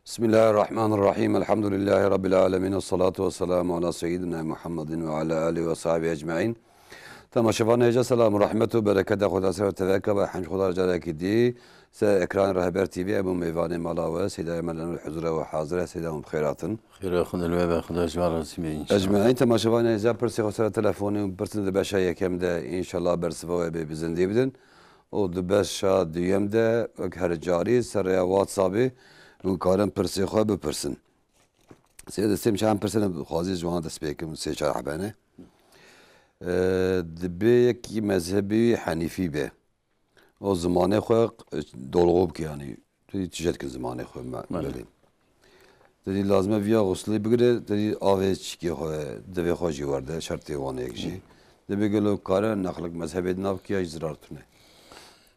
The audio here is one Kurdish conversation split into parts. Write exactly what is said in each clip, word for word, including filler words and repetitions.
Bismillahirrahmanirrahim. Elhamdülillahi Rabbil alemin. Ve salatu ve selamu ala seyyidina Muhammedin ve ala alihi ve sahbihi ecmaîn. Temaşevanê hêja, selam û rehmet û bereketa Xweda ser ve teveke ve hemd Xweda carekî dî. Ser ekranê Rehber T V em û mêvanê mala we, Seyda Emel Enur huzura we hazir e. Seyda em bi xêr hatin. Xêra Xweda li we be, Xweda ji we razî be înşallah. Ecmaîn temaşevanê hêja, pirsê xwe ser telefonê û pirsin di beşa yekem de înşallah bersiva we bê bi zindî bidin. Û di beşa duyem de wek her carî ser rêya WhatsAppê hûn karin pirsê xwe bipirsin. Sê destê min çend pirsên xwazî ji wan dest pê kim, sê çar hebe ne. Ee, Dibê yekî mezhebî Henîfî be. O zimanê xwe dolxo bike, yanî tu dî tije dikin zimanê xwe me-, Belê. Belê. Tu dî lazim e viya xuslî bigire, tu dî avê çikê xwe, divê xwe jî werde, şertê wan e yek jî. Hı. Dibê gelo kare nexlik mezhebê di nav kiya jî zirar tune.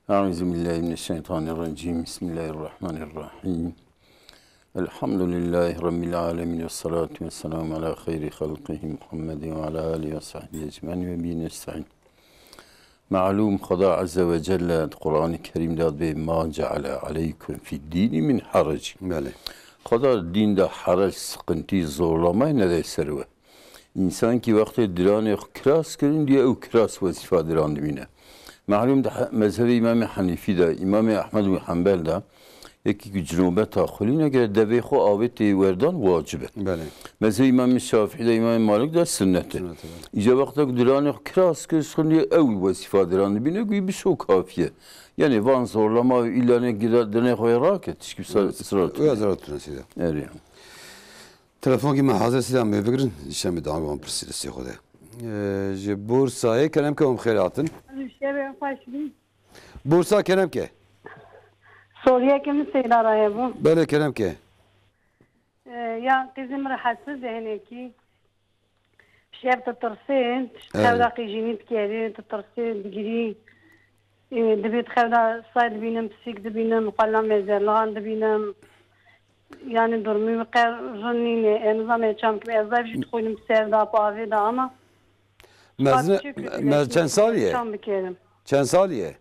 Eûzubillahimineşşeytanirrecîm. Bismillahirrahmanirrahîm. Elhamdülillahi Rabbil alemin ve salatu ve selamu ala xeyri halqihi Muhammedin ve ala alihi ve sahbihi ecmaîn ve bihi nestaîn. Malûm, Xweda Azze ve Celle di Qur'anê Kerîm de dibê, "Ma ceale aleykum fid dîni min harec." Belê. Xweda dîn de harec, sıkıntı, zorlamayı nede ser we. Însan kî wextê diranê xwe kiras kirin, diye ew kiras wezîfa diran dibîne. Malûm di he-, mezhebê Îmamê Henîfî de, Îmamê Ehmed û Hembel de, yekî ku cinobeta xwelî negire, devê xwe avê tê werdan wacib e. Belê. Mezhebê Îmamê Şafîî de, Îmamê Malik de sunnet e. Sunnet e, belê. Îca wexta ku diranê xwe kiras kir, şixin diye ew wezîfa diran dibîne, ku bişo kafiye. Yani van zorlama û îlanê gira dinê xwe rake, tişkî sa-, Evet. Sirat. Öyle zarar tutan size. Erê. Telefonkî me hazir, sîda em wê bigirin, îşte em dawam wan pirsî destê xwe de. Ee, ji Bursayê kerem ke hûn bi xêr hatin. Şevê xweş bî. Bursa kerem ke. Soriyeke min seyda ra hebû. Belê kerem ke. Ee, ya qîzê min rehetsiz e hinekî. Şev ditirsê, Evet. Xew de qîjînî dikerê, ditirsê, digirî. Ê, dibê di xew de say dibînim, pisîk dibînim, xwelna mezerligan dibînim. Yani durumê wî qe rin nîne. Ez nizam ez çam kim. Ez zayf jî dixwînim ser de, bi avê de ama Mezin, çi kötü me, geçmiş çend salî ye? Çam bikerim. Çend salî ye?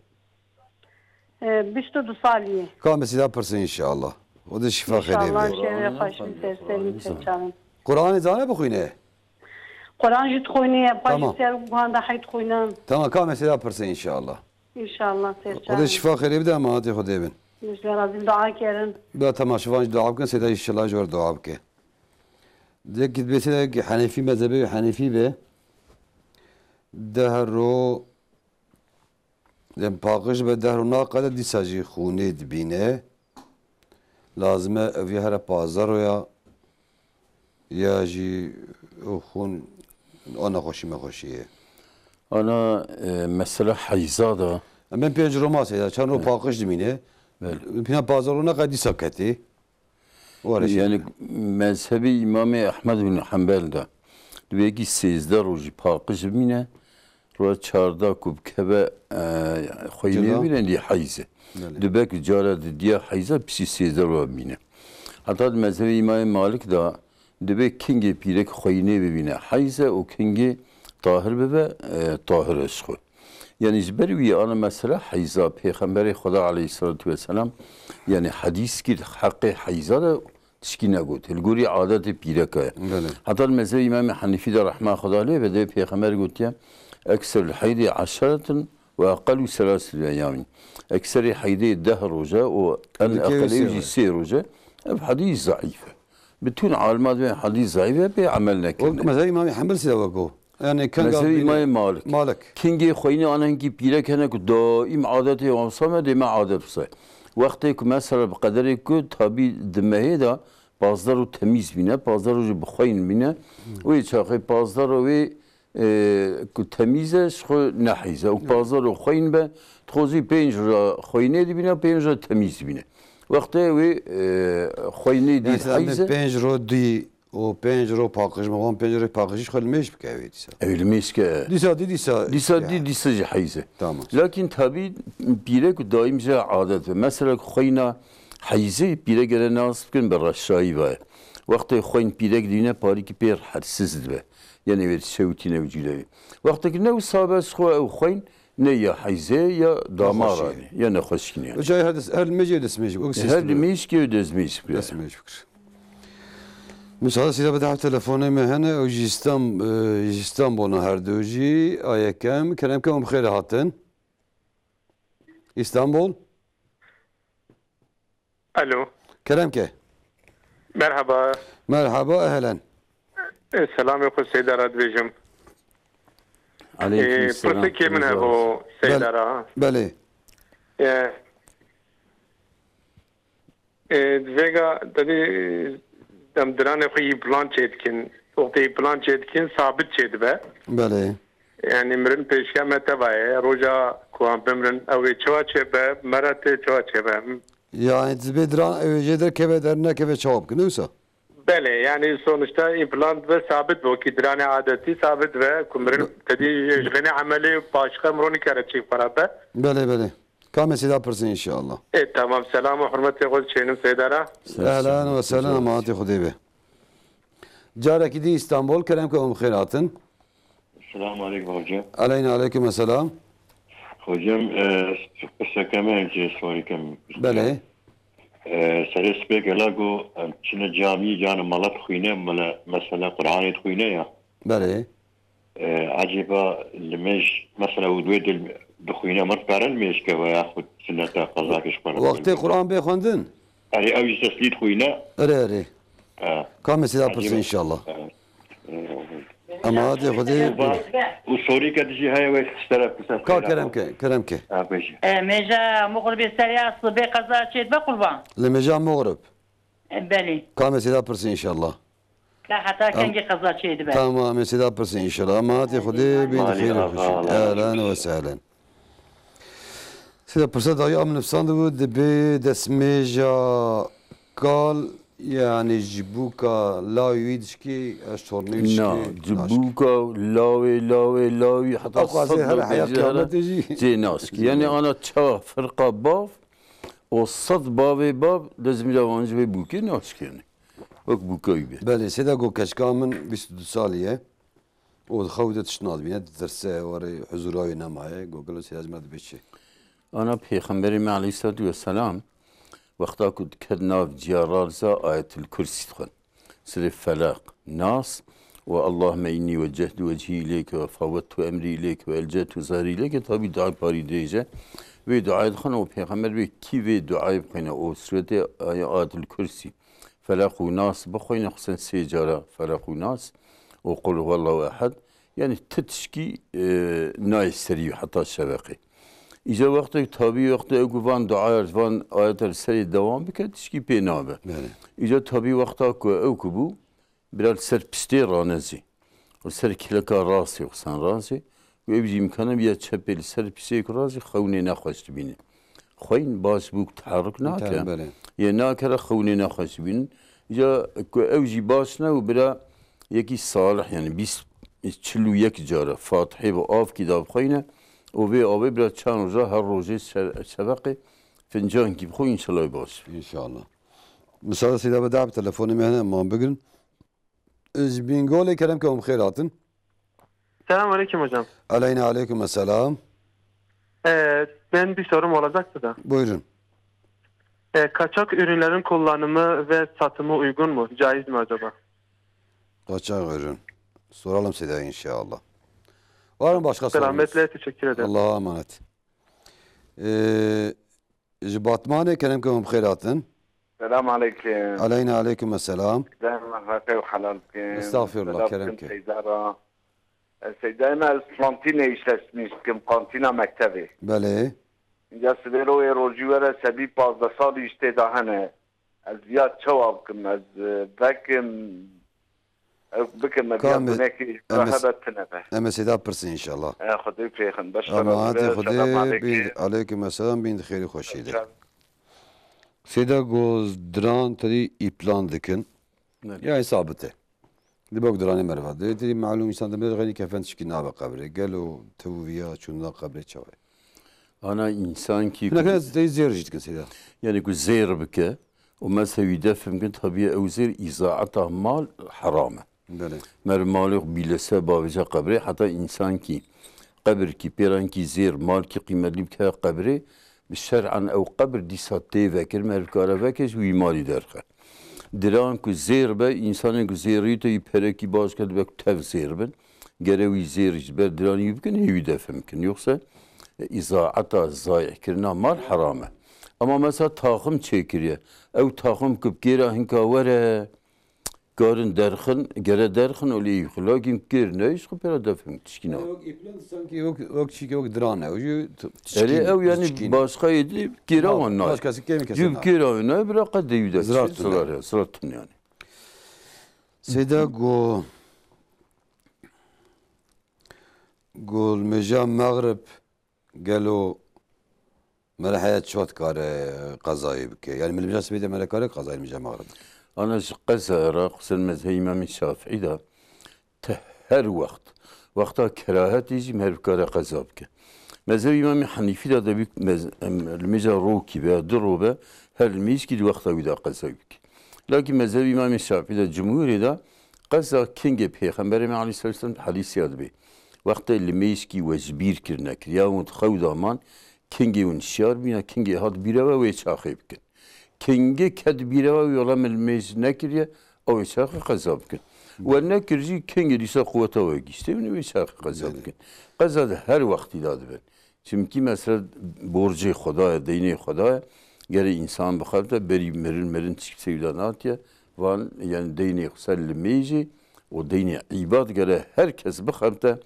Ê, bîst û du salî ye. Ka me sîda pirsin înşallah. Xwedê şîfa xêrê bide. Înşallah, şevê xweş, ser serî ser çavin. Qur'anê zane bixwîne? Quran jî dixwîne, pa jî Tamam. Ser guhan de hey dixwîne. Tamam, ka me sîda pirsin înşallah. Înşallah, ser çavin. Xwedê şîfa xêrê bide, emanetê Xwedê bin. Ji razî dua kerin. Bila temaşevan jî dua bikin, seyda înşallah ji we dua bike. Dek bê seyda Henefî mezhebê Henefî be. Deh ro Dem paqij be deh ro naqede dîsa jî xûnê dibîne. Lazim e ev ya here pazdeh ro ya, ya jî o xûn o nexweşî mexweşî ye. Ana, e, mesela heyza da. Em bên pênc ro mase ya, çend ro Evet. Paqij dimîne. Evet. Pîna pazdeh ro naqede dîsa ketê. Were şî. Yani mezhebê Îmamê Ehmed bin Hanbel de dibê ki sêzdeh rojî paqij bimîne, roja çardeh ku bikeve, e, xweyinê Cila. Bimîne, dî heyz e. Belê. Dibe ku cara di diya heyza piştî sêzdeh roja bimîne. Heta di mezhebê Îmamê Malik de dibê kingê pîrek xweyinê bibîne heyz e û kingê tahir bibe, e, tahir e ji xwe. Yani ji ber wî ana mesela heyza Pêxemberê Xweda aleyhissalatu vesselam, yani hedîs kir heqê heyza de tişkî negot. Li gorî adetê pîreka ye. Belê. Heta li mezhebê Îmamê Henîfî de rehma Xweda lê be, dê Pêxember gotiye, "Ekser li heydê eşeretin ve eqelu selasetu eyamîn." Ekserê heydê deh roj e û en Dikê wê eqelê sê jî roj. Sê roj e. Ev hedîs zeîf e. Bütün alima dibên hedîs zeîf e, pê emel nekin. Wek mezhebê Îmamê Henbel sî de wek o. Yani kenga Mezhebê bîne Îmamê Malik. Malik. Kingê xweyinê an hinkî pîrek hene ku daîm adetê wan wisa me, dê me adet wisa. Wextê ku mesela bi qederê ku tabî di mehê de pazdeh roj temîz bîne, pazdeh roj jî bi xweyn bîne, Hmm. Wê çaxê pazdeh roj wê, e, ku temîz e, ji xwe neheyz e. Û Hmm. Pazdeh roj xweyn be, dixwazî pênc roja xweynê dibîne, pênc roja temîz dibîne. Wextê wê, e, xweynê dî Yani sen heyz e. Pênc roj dî û pênc roj paqij, me wan pênc roj paqijî xwe li mêj bike wê dîsa. Ew li mêj ke. Dîsa dî, dîsa. Dîsa dî, dîsa jî heyz e. Tamam. Lakin tabî pîrek û daîm jî adet be. Mesela ku xweyna heyzê pîrek gere nas bikin bi reşayî ve. Wextê xweyn pîrek dîne parîkî pê hersiz dibe. Yani wê şewtîne û cîlewê. Wextê ki ne wisa be ji xwe ew xweyn Ne ya heyzê ya damara Nexweşiyê. ne, ya nexweşînê yani. Uca her des-, her mêjê destmêj bû. Her mêjkê û destmêj bû. Destmêj bikir. Müsaade sîda bide telefonê me hene, ew jî Îstam-, e, ji Îstanbul ne her du jî, a yekem, kerem ke hûn bi xêr hatin. Îstanbul. Alo. Kerem ke. Merhaba. Merhaba, ehlen. E, selamê xwe Seydara dibêjim. Aleyküm E, selam. Pirsekê min hebo Seydara. Belê. E, e, vêga, tedî, em diranê xwe împlan çêdikin. Wextê împlan çêdikin, sabit çêdibe. Belê. Yani mirin pêşiya me teva ye. Roja ku an bimrin, ew ê çawa çêbe, me re tê çawa çêbe. Yani dibê diran ew ê jê derkeve der nekeve çawa bikin, ne wisa? Belê, yani sonuçta împlan ve sabit be, wekî diranê adetî sabit be, ku mirin tedî ji xênê emelê başqa miro nikare çî xwe re be. Belê, belê. Ka mesîda pirsin inşallah. E, tamam. Selam û hurmetê xwe çênim Seydara. Ehlen ve sehlen, emanetê Xwedê be. Carekî dî Îstanbul, kerem ke hûn bi xêr hatin. Selamun aleykum hocam. Aleyna aleykum selam. Hocam, e, qiseke me cê sualî kem. Belê. E, serê spê gela ku, e, çine camî, cana mala dixwîne, mele, mesela Qur'anê dixwîne ya. Belê. E, ecêba limêj, mesela û duê dil dixwîne, mir dikare limêj keve ya xwe sineta qeza kişkwana. Wextê Qur'an bê xwendin? Erê, ew jî teslî dixwîne. Erê, erê. E. Ka mesîda pirsin inşallah. E. Em hatê Xwedê. Û sorîke dijî heye wê ji te re pirse. Ka kerem ke, kerem ke. Ha, bêje. E, mêja muxribê serê aslı bê qeza çêdibe qurban. Li mêja muxrib. E, belê. Ka mesîda pirsin inşallah. Ka heta kengê qeza çêdibe. Tamam, mesîda pirsin inşallah. Em hatê Xwedê bîn xêr û xweşî. Ehlen ve sehlen. Sida pirsa dayî min nivîsandibû, dibê destmêja kal, yani ji bûka lawê wî dişkî, ez çornê dişkî. Na, ji bûka lawê, lawê, lawî, heta Ew qazê sed her heya bêje, qiyamete jî. Cê naskî. Yani ana çawa firqa bav, o sed bavê bav, destmêja wan ji vê bûkê naşkêne. Wek bûka wî be. Belê, sêda go keçika min bîst û du salî ye. û di xew de tişt nadibîne, ditirse, warê huzûra wê nemaye, go gelo sêda ji me dibê çi? Ana Pêxemberê me aleyhissalatu vesselam, wexta ku diket nav ciya rarza Ayetul Kursî dixwend. Sirê Felaq, Nas û Allahümme inni weccehtu wechî ileyke ve fawwettu emrî ileyke ve elcehtu zehri ileyke, tabî dua parî dirêj e. Vê duayê dixwend û Pêxember bê kî vê duayê bixwîne û sûretê Ayetul Kursî. Felaq û Nas bixwîne, xusûsen sê cara Felaq û Nas û Qul huwallahu ehad. Yani ti tişkî, e, nayê serî heta şeveqê. Îca wextê tabî wextê ew ku van duaya, van ayeta li serê dewam bike, tişkî pê nabe. Belê. Îca tabî wexta ku ew ku bû, bira li ser piştê ranezî. Û ser kileka rastê, xusûsen rastê. Û ev jî îmkana bîya çepê li ser piştê ku rastê xewnê nexweş dibîne. Xweyn baş bûk teherruk nake. Belê. Yê nake re xewnê nexweş dibînin. Îca ku ew jî baş ne û bira yekî salih, yani bîst, çil û yek cara Fatihê bi avkî da bixweyne û vê avê bira çend roja her rojê şe-, şeveqê fincankî bixwe, înşallah baş. İnşallah. Misal seyda be dahab telefonê me hene, man bigrin. Ji Bingolê kerem ke hûn bi xêr hatin. Selamünaleyküm hocam. Aleyna aleyküm selam. Ee, ben bir sorum olacaktı da. Buyurun. Ee, kaçak ürünlerin kullanımı ve satımı uygun mu? Caiz mi acaba? Kaçak ürün. Soralım size inşallah. Var mı başka sorunuz? Selametle, teşekkür ederim. Allah'a emanet. Ee, Ji Batmanê kerem ke hûn bi xêr hatin. Selam aleykum. Aleyna aleykum selam. Dema xwe xêr û helal bikin. Estağfirullah, kerem ke. Seyda ra. E, Seyda, me ez kantînê îşleşmîş dikim, kantîna mektevê. Belê. Înca sibê ro ê rojî were sebî pazdeh salî îştê da hene. Ez ya çawa bikim, ez, e, vekim, Ew bikin me Ka biya me, gunekî em ê s-, hebe tine be. Em ê sêda pirsin inşallah. E, Xwedê pêxin. Beşe Ama hadi razî be. Xwedê Selam bin, aleykum. Aleykum selam bin xêrî xweşî de. Sêda goz diran tedî îplan dikin. Belê. Yani sabit e. Di bok diranê merva. Di tedî malum insan demir xeynî kefen tişkî nabe qebrê. Gelo tev viya çûna qebrê çawa ye? Ana însan ki Hinek hene teyî zêr jî dikin seyda. Yani ku zêr bike û mezhebî de fim kin, tabiye ew zêr îzaeta mal heram e. Belê. Mer malê xwe bîlese bavêje qebrê, heta însan ki qebirkî, pêrankî zêr, malkî qîmetlî bike qebrê, bi şer'an ew qebir dîsa tê vekir, meriv kare veke ji wî malî derxe. Diran ku zêr be, însanên ku zêrî te yî perekî baş ke dibe ku tev zêr bin, gere wî zêr ji ber diranî wî bikin, hê wî defin bikin. Yoksa, e, îzaeta zayihkirina mal heram e. Ama mesela taxim çêkiriye. Ew taxim ku bi kêra hinka were, karin derxin, gere derxin û lê yî xwe. Lakin kêr ne, ji xwe pêra defin tişkî na. Yok, îplen sanki yok, yok çîke yok diran e. Yok t-, Erê tişkîn, ew yani tişkîn. Başka yedi kêra Ha, wan nayê. Başkası kêm Cû kese bi na. Kêra wan nayê, bira qe deyî de. Zirar tune. Zirar, zirar tune yani. Seyda go, go li mêja Mexrib gelo mele heya çi wextî kare qezayê bike? Yani li mêja sibê de mele kare qezayê li mêja Mexrib bike? Ana ji qeza re, xusûsen mezhebê Îmamê Şafîî de te her wext, wexta kerahetê jî meriv kare qeza bike. Mezhebê Îmamê Henîfî de debî mez-, em, li mêja rokî be, du ro be, her li mêjkî di wexta wî de qeza wî bike. Lakin mezhebê Îmamê Şafîî de, cumhûrê de qeza kingê Pêxemberê me aleyhisselam hedîsê ya dibê. Wextê li mêjkî we ji bîr kir nekir, ya hûn di xew de man, kingê hûn şiyar bûn, ya kingê hat bîra we wê çaxê bikin. Kingê ket bîra we, wala min li mêj nekiriye, ew ê çaxê qeza bikin. We nekir jî kingê dîsa quweta we giştê, hûn wê çaxê qeza Belê. Bikin. Qeza di her wextî de dibin. Çimkî mesela borcê Xweda ye, deynê Xweda ye. Gerê însan bixebite, berî mirin, mirin tişkî sewda natiye. Van, yani deynê xwe ser li mêjê û deynê îbad gere her kes bixebite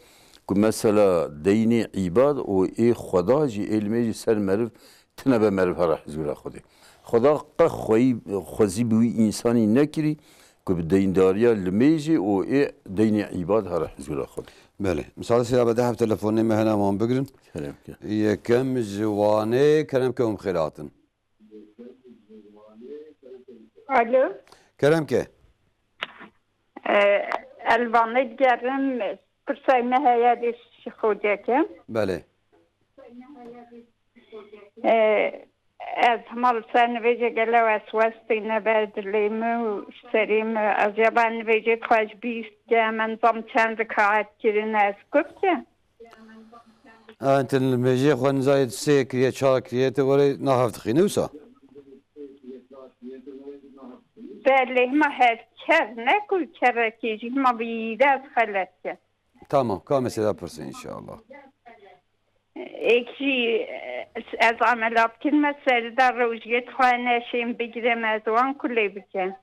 ku mesela deynê îbad û ê Xweda jî ê li mêjê ser meriv tine be meriv here hizûra Xwedê. Xweda qe xweyî, xwezî bi wî însanî nekirî ku bi deyndariya li mêjê û ê deynê îbad here hizûra Xwedê. Belê. Misal sira be dehf telefonê me hene wan bigrin. Kerem ke. Yekem ji Wanê, kerem ke hûn bi xêr hatin. Alo. Kerem ke. Ee, Elvanê digerim, pirsay me heye dê şixoceke. Belê. Ee, ez hema li ser nivêje gelo ez westî nebe dilê min û serê min. Ez ya ben nivêjê xwe ji bîst ke, min zam çend rikaet kirin ez kufke. Ent li mêjê xwe nizayê sê kiriye, çar kiriye, te were nahev dixîne wisa? Belê, hema her kes ne ku kerekê jî hema bi yî de ez xelet ke. Tamam, ka mesela pirsin inşallah. Êk jî, ez amela bikin, me serida rojiyê dixwe neşên bigire, me ez wan kulê bike.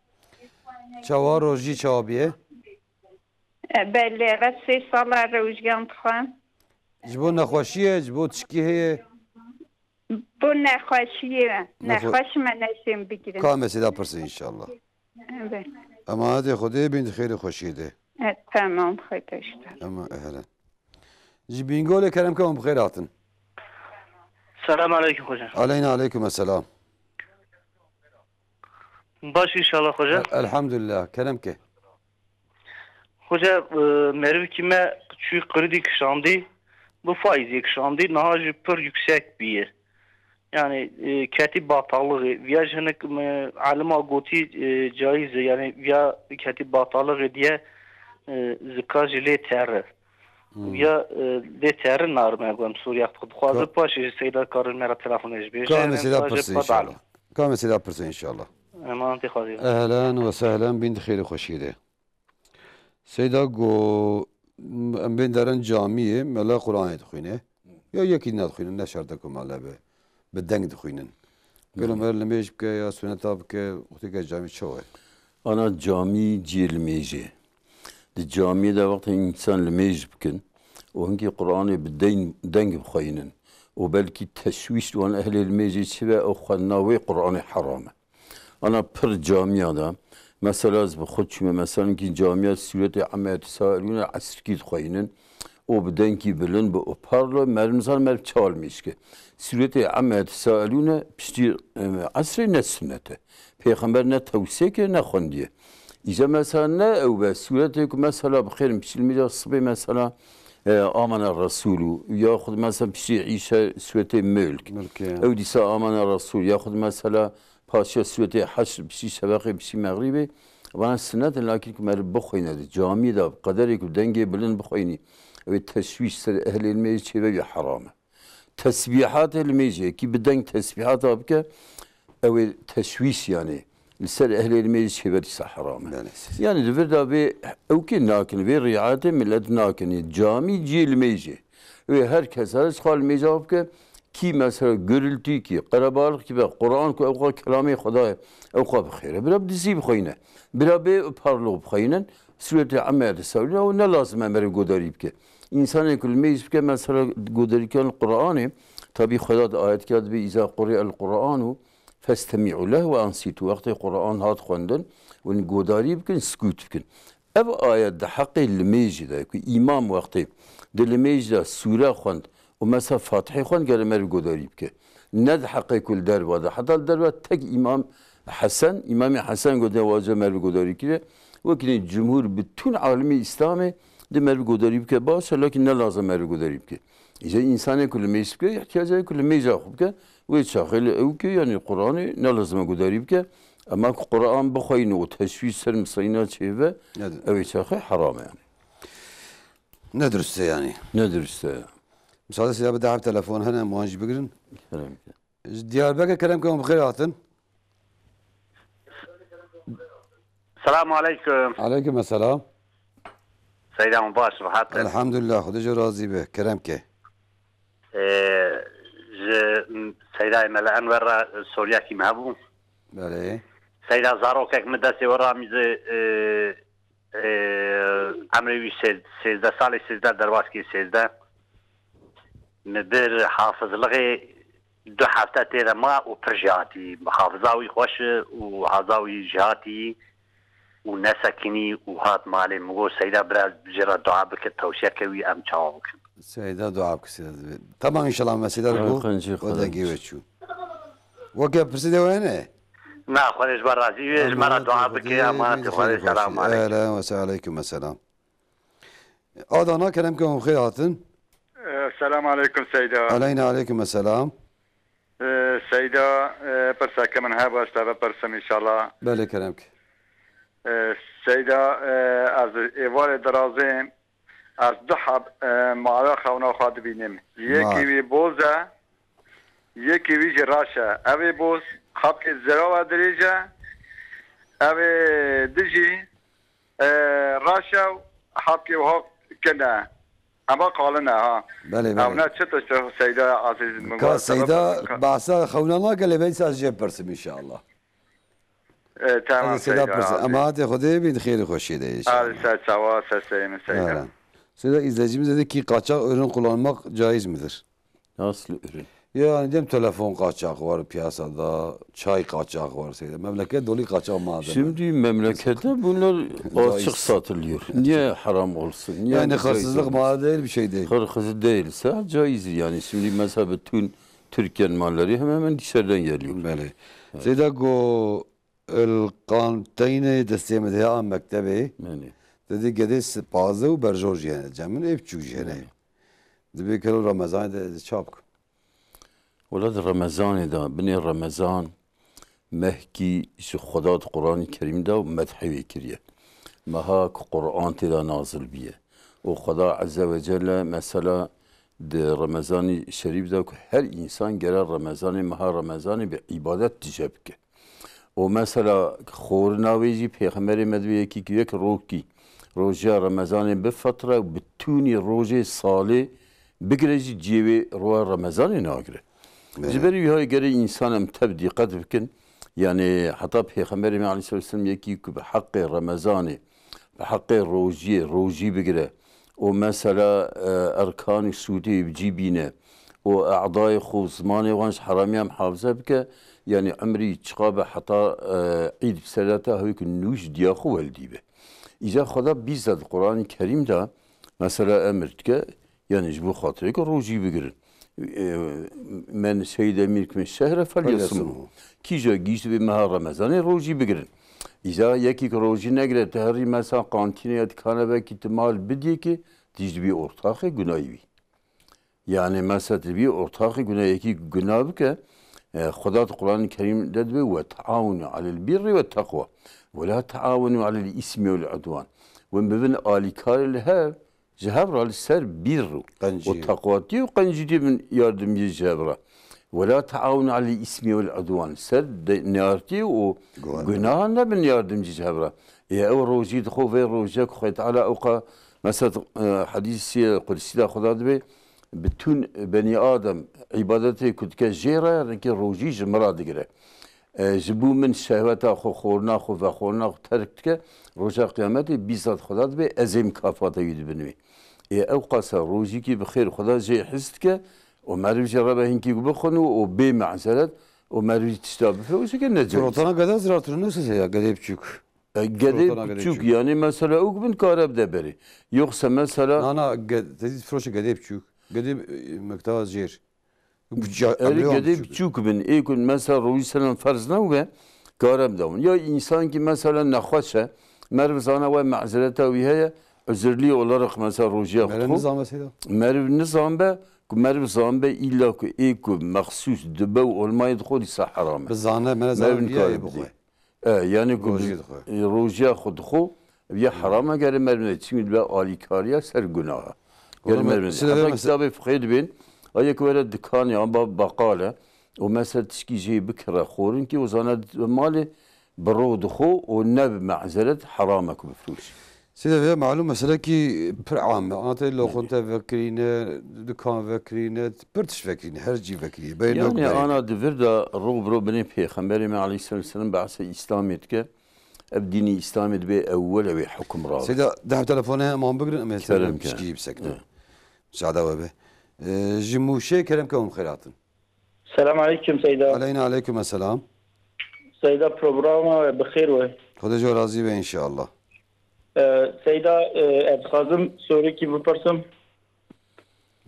Çawa rojî çawa biye? E, belê, re sê sala rewjiyan dixwem. Ji bo nexweşiyê, ji bo tişkî heye? Bo nexweşiyê, Nexwe- nexweş me neşên bigirin. Ka mesêda pirse inşallah. Evet. Emanetê Xwedê bin di xêrê xweşiyê de. E, tamam, Xwedê işte. Ama ehlen. Ji Bîngolê kerem ke hûn bi xêr hatin. Selam aleykum hocam. Aleyna aleykum esselam. Baş inşallah hocam. El-, elhamdülillah. Kerem ke. Hoca, e, merivkî me çûyî qirîdî kişandî, bi faîzê kişandî, niha jî pir yüksek bîye. Yani, e, ketî batalixê. Viya ji hinek, e, alima gotî, e, caiz e. Yani, viya ketî batalixê diye, e, zika jî lê terre. Hmm. Viya, e, lê terre narme gom Sûriya xwe. Dixwaze Ka- paşê ji Seyda Karin me re telefonê ji bêje. Ka mesêda pirsê inşallah. Ka mesêda pirsê inşallah. Emanetê Xwedê. Ehlen ve sehlen, bin di xêrê xweşiyê de. Seyda go, em bên derin camiyê, mela Qur'anê dixwîne. Ya yekî nedixwîne, ne şert e ku mela be, bi deng dixwînin. Gelo Belê. Mela limêj bike ya suneta bike, wextê ke camî çawa ye? Ana camî cihê limêjê. Di camiyê de wextê însan limêj bikin û hinkî Qur'anê bi deyn-, deng bixweynin û belkî teşwîş wan ehlê limêjê çi be, ew xwendina wê Qur'anê heram e. Ana pir camiya de, mesela ez bi xwe çûme, mesela hinkî camiya sûretê Emme Yetesaelûne esrkî dixweynin û bi dengkî bilind, bi oparlo, meriv nizan meriv çawa limêj ke. Sûretê Emme Yetesaelûne piştî, em, esrê ne sunnet e. Pêxember ne tewsê kir, ne xwendiye. Îca mesela ne ew be, sûretê ku mesela bi xêr in piştî limêja sibê mesela, e, Amene Resûlû, yaxud mesela piştî Îşe sûretê Mulk. Mulk, ya. Ew dîsa Amene Resûl, yaxud mesela Paşiya sûretê Heşr, piştî şefeqê, piştî mexrîbê, vana sinnet in, lakin ku meriv bixweyne di camiyê de, qederê ku dengê bilind bixweynî, Ew ê teşwîş ser ehlê limêjê çêbe wî heram e. Tesbîhatê limêjê, yekî bi deng tesbîhata bike, ew ê teşwîş, yanî li ser ehlê limêjê çêbe dîsa heram e. Belê. Yanî di vir de vê ew kê nakin, vê riayetê milet nakin. Camî cihê limêjê. Wê her kes her xwe limêja bike, kî mesela gurultî, kî qerebalix, kî be Quran ku ew xwe kelamê Xwedayê, ew xwe bi xêr e. Bira bi dizî bixweyne. Bira bê parlo bixweynin. Sûretê Emme de sewlîna û ne lazim e meriv godarî bike. Însanê ku limêj bike mesela godarîkirin Quranê, tabî Xweda di ayetkiya dibê îza quri'el Qur'anu festemi'u leh ve ansîtu. Wextê Quran hat xwendin, hûn godarî bikin, sikût bikin. Ev ayet di heqê limêjî de ku îmam wextê di limêj de sûre xwend û mesela Fatihê xwend, gere meriv godarî bike. Ne di heqê ku li derva de. Heta li derva tek îmam Hesen, îmamê Hesen gote wace meriv godarî kire. Wekî cumhur, bütün alemê Îslamê di meriv godarî bike baş e, lakin ne lazim meriv godarî bike. Îca însanê ku limêj bike, îhtiyacê ku limêja xwe bike, wê çaxê li ew ke, yanî Quranê ne lazim e godarî bike. Ema ku Quran bixweyne û teşwîş ser misayîna çêve, Ne de- ew ê çaxê heram e yanî. Ne dirust e yanî. Ne dirust e. Misal size bir daha bir telefon hene, muan jî bigirin. Kerem ke. Ji Diyarbekir kerem ke hûn bi xêr hatin. Selamu aleykum. Aleykum selam. Seyda, hûn baş, rehat in? Elhamdülillah, Xwedê ji razî be. Kerem ke. Ee, ji Seydayê Mele Enwer re soriyekî me hebû. Belê. Seyda, zarokek min destê we ramîze, e, e, emrê wî sê-, sêzdeh salê, sêzdeh derwaskê sêzdeh. Min bir hafizlixê du hefte tê de ma û pir jêhatî. Hafiza wî xweş û haza wî jêhatî û nesekinî û hat malê. Min got, Seyda, bira jê re dua bike, tewsiyeke wî em çawa bikin. Seyda dua bike, Seyda. Tamam, inşallah, me Seyda Ay, got, qencî o dengê xweş. We çû. Weke pirsê de wene? Na, Xwedê ji me razî be, ji me re dua bike, emanetê Xwedê, selam aleykum. Ehlen ve se-, aleykum selam. Adana, kerem ke hûn xêr hatin. Ee, selam aleykum Seyda. Aleyna aleykum selam. Ee, Seyda, e, pirseke min hebe, ez te bipirsim inşallah. Belê, kerem ke. Ee, Seyda, e, ez êvarê dirazê ez du heb, e, mala xewna xwe dibînim. Yekî Mar. wî boz e, yekî wî jî raş e. Ev ê boz, xapkê zirawa dirêj e, ev ê di jî, e, raş e û hapkê wiha kin e. Ema qalin e ha. Belê, belê. Ew ne çi tişt e Seyda Ezîz, min Ka got, Seyda, sebep bahsa xewna nake, lê ben sa jê pirsim inşallah. E, tamam, Ez Seyda Seyda pirsim. Ezîz. Emanetê Xwedê bin, xêr û xweşiyê de inşallah. Hadi ser çawa, ser seyê min Seyda. Eren. Seyda, izleyicimiz dedi ki kaçak ürün kullanmak caiz midir? Nasıl ürün? Yani diyelim telefon kaçak var piyasada, çay kaçak var şeyde. Memleket dolu kaçak malzeme. Şimdi memlekette bunlar Caiz. açık satılıyor. Niye haram olsun? Niye Yani caiz hırsızlık olmasın? mal değil, bir şey değil. Hırsızlık değilse caizdir yani. Şimdi mesela bütün Türkiye'nin malları hemen hemen dışarıdan geliyor. Belê. Seyda go, Li Qanteynê destê min de ya mektebê. Belê. Te dî gedê s-, pazde û berjor jî hene. Cem min ê biçûk jî hene. Belê. Dibê kelo Remezanê de, de çap ku. Wela di Remezanê de, binê Remezan mehkî ji Xweda di Quranê Kerîm de û medhê wê kiriye. Meha ku Quran tê de nazil biye. Û Xweda Ezze ve Celle mesela di Remezanê Şerîf de ku her însan gere Remezanê, meha Remezanê bi îbadet tije bike. Û mesela xorina wê jî Pêxemberê me dibê yekî ku yek rokî rojiya Remezanê bifetre û bitûnî rojê salê bigire jî cihê wê roja Remezanê nagire. Evet. Ji ber wî hayê gere însan em tev dîqet bikin. Yani heta Pêxemberê me aleyhisselam yekî ku bi heqê Remezanê, bi heqê rojiyê, rojî bigire û mesela, e, erkanî sûdê bi cî bîne û e'dayê xwe û zimanê wan ji heramiyan muhafaze bike, yani emrî çiqa be heta, e, îd bi ser de te hewî ku nû ji diya xwe weldî be. Îca Xweda bîst de di Quranê Kerîm de mesela emir dike, yani ji bo xatirê ku rojî bigirin. E, men şehîde mînkum şehre felyesumhu. Felyesumhu. Kîja gihîşt vê meha Remezanê rojî bigirin. Îca yekî ku rojî negire, te herî mesela qantînê ya dikane vekî tu mal bidî ki, tîj dibî ortaxê gunayî wî. Yani mesela tu dibî ortaxê gunayî, yekî guna bike, e, Xweda di Quranê Kerîm de dibê, "Ve taawunu alel birri ve teqwa. Ve la taawunu alel ismi vel udwan." Win bibin alîkarê li hev, Ji hev re li ser bîr û Qencî. û teqwatî û qencîtî bin yardimcî ji hev re. Wela teawun alel îsmî wel udwan. Ser de-, neyartî û Guh. gunahan nebin yardimcî ji hev re. Ê ew rojî dixwe vê rojê ku Xwedê Teala ew qa, mesela, e, hedîsê qudsî de Xweda dibê, bütün benî Adem îbadetê ku dike jê re, rengê rojî ji min re digire. E, ji bo min şehweta xwe, xorina xwe, vexorina xwe terk dike, roja qiyametê bîst zat Xweda dibê, ez ê mikafata wî dibin wî. Ê ew qasa rojîkî bi xêr Xweda jê his dike û meriv jê rebe hinkî ku bixwin û, û bê mezeret û meriv jî tişta bifiroşe ke ne caiz. Firotana gede zirar tune ne sese ya, gedê biçûk. E, gedê Firotana gedê biçûk, biçûk. Yani mesela ew ku bin kare bide berê. Yoksa mesela Na, na, ge-, tezî firoşe gedê biçûk. Gedê, e, mekta jêr. Erê gedê biçûk bin. Ê ku mesela rojî selam ferz ne be, kare bidawin. Ya însan ki mesela nexweş e, meriv zana we mezereta wî heye, uzurlî olarak mesela rojiya xwe Meriv dixwe. nizan be seyda. Meriv nizan be, ku meriv zan be, îlla ku ê ku mexsûs dibe û olmayê dixwe dîsa heram e. Bi zane, meriv zane Meriv biyayê nikare bixwe. bidê. E, yani ku Rojiyê dixwe. e, rojiya xwe dixwe, ev ya heram e, gere meriv ne. Çimkî dibe alîkariya ser gunaha. Gere Oğlum, meriv ne. size Heta vermese- kitabê fiqhê dibên, a yek were dikanê, an ba baqal e, û mesela tişkî jê bikire xorinkî, û zana dibe malê, bi ro dixwe û ne bi mezeret heram e ku bifroşî. Seyda vê malûm meselekî pir am e. Ana tê loqinte vekirîne, dikan vekirîne, pir tişt vekirîne, her cî vekirîne. Beyê nok Yani beyê. ana di vir de ro bi ro binê Pêxemberê me aleyhisselam behsê Îslamê dike. Ev dînî Îslamê dibê ewwel ew ê hukm ra. Seyda, deh telefone em an bigrin, em ê Kerem telefon ke. pişkî bisekine. Evet. Müsaade we be. Ee, ji Mûşê kerem ke hûn xêr hatin. Selam aleyküm Seyda. Aleyna aleyküm esselam. Seyda, programa we bi xêr we. Xwedê ji we razî be înşallah. Ee, Seyda, e, ez dixwazim sorekî bipirsim.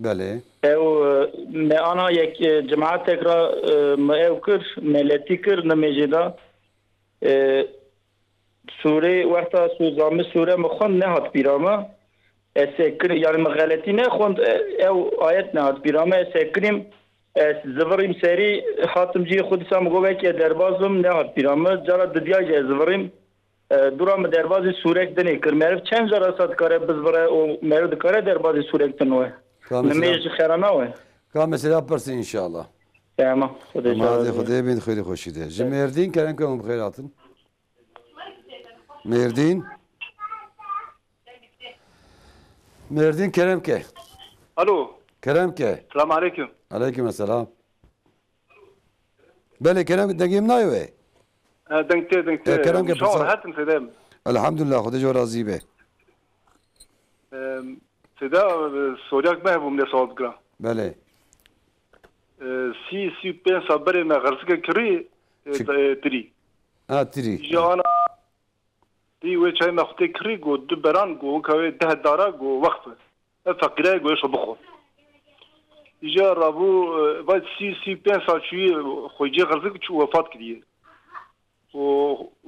Belê. Ew, e, me ana yek, e, cematek ra, e, me ew kir, me letî kir, nimêjê da. E, sûrê, wexta sû-, zami sûre me xwend nehat bîra me. Ez sekir-, yani me xeletî nexwend, e, ew ayet nehat bîra me. Ez sekirîm, ez zivirîm serî, hatim cihê xwe dîsa min got, wekî ez derbaz bim, nehat bîra me. Cara didiya jî ez zivirîm. E, dûra min derbazî sûrek dinê kir. Meriv çend cara sa dikare bizvire û meriv dikare derbazî sûrek din we? Ka mesela Nimêj xera nawe? Ka mesela pirsin înşallah. Tamam. Xwedê Ama hadi razî. Xwedê bin xêrî xweşî de. Ji Mêrdîn kerem ke hûn bi xêr hatin. Mêrdîn. Mêrdîn kerem ke. Alo. Kerem ke. Selam aleyküm. Aleyküm selam. Belê, kerem, dengê min nayê wê? E, deng tê, deng tê. E, kerem ke Şaw pirsa- rehetim Seyda. Elhamdulillah, Xwedê ji we razî be. E, Seyda, e, soryak me hebû min ê sewal bikira. Belê. E, sî, sî û pênc sal berê me xerzike kirî, e, Çi? e, tirî. Ha, tirî. Ji ana Dî wê çayê me xwitê kirî, got, du beran, got, weka wê deh dara, got, weqf e. Ev feqîrayê, got, êşo bixwe. Îja rabû, e, va sî, sî û pênc sal çûyî, xwecê xerzik çû wefat kiriye. Û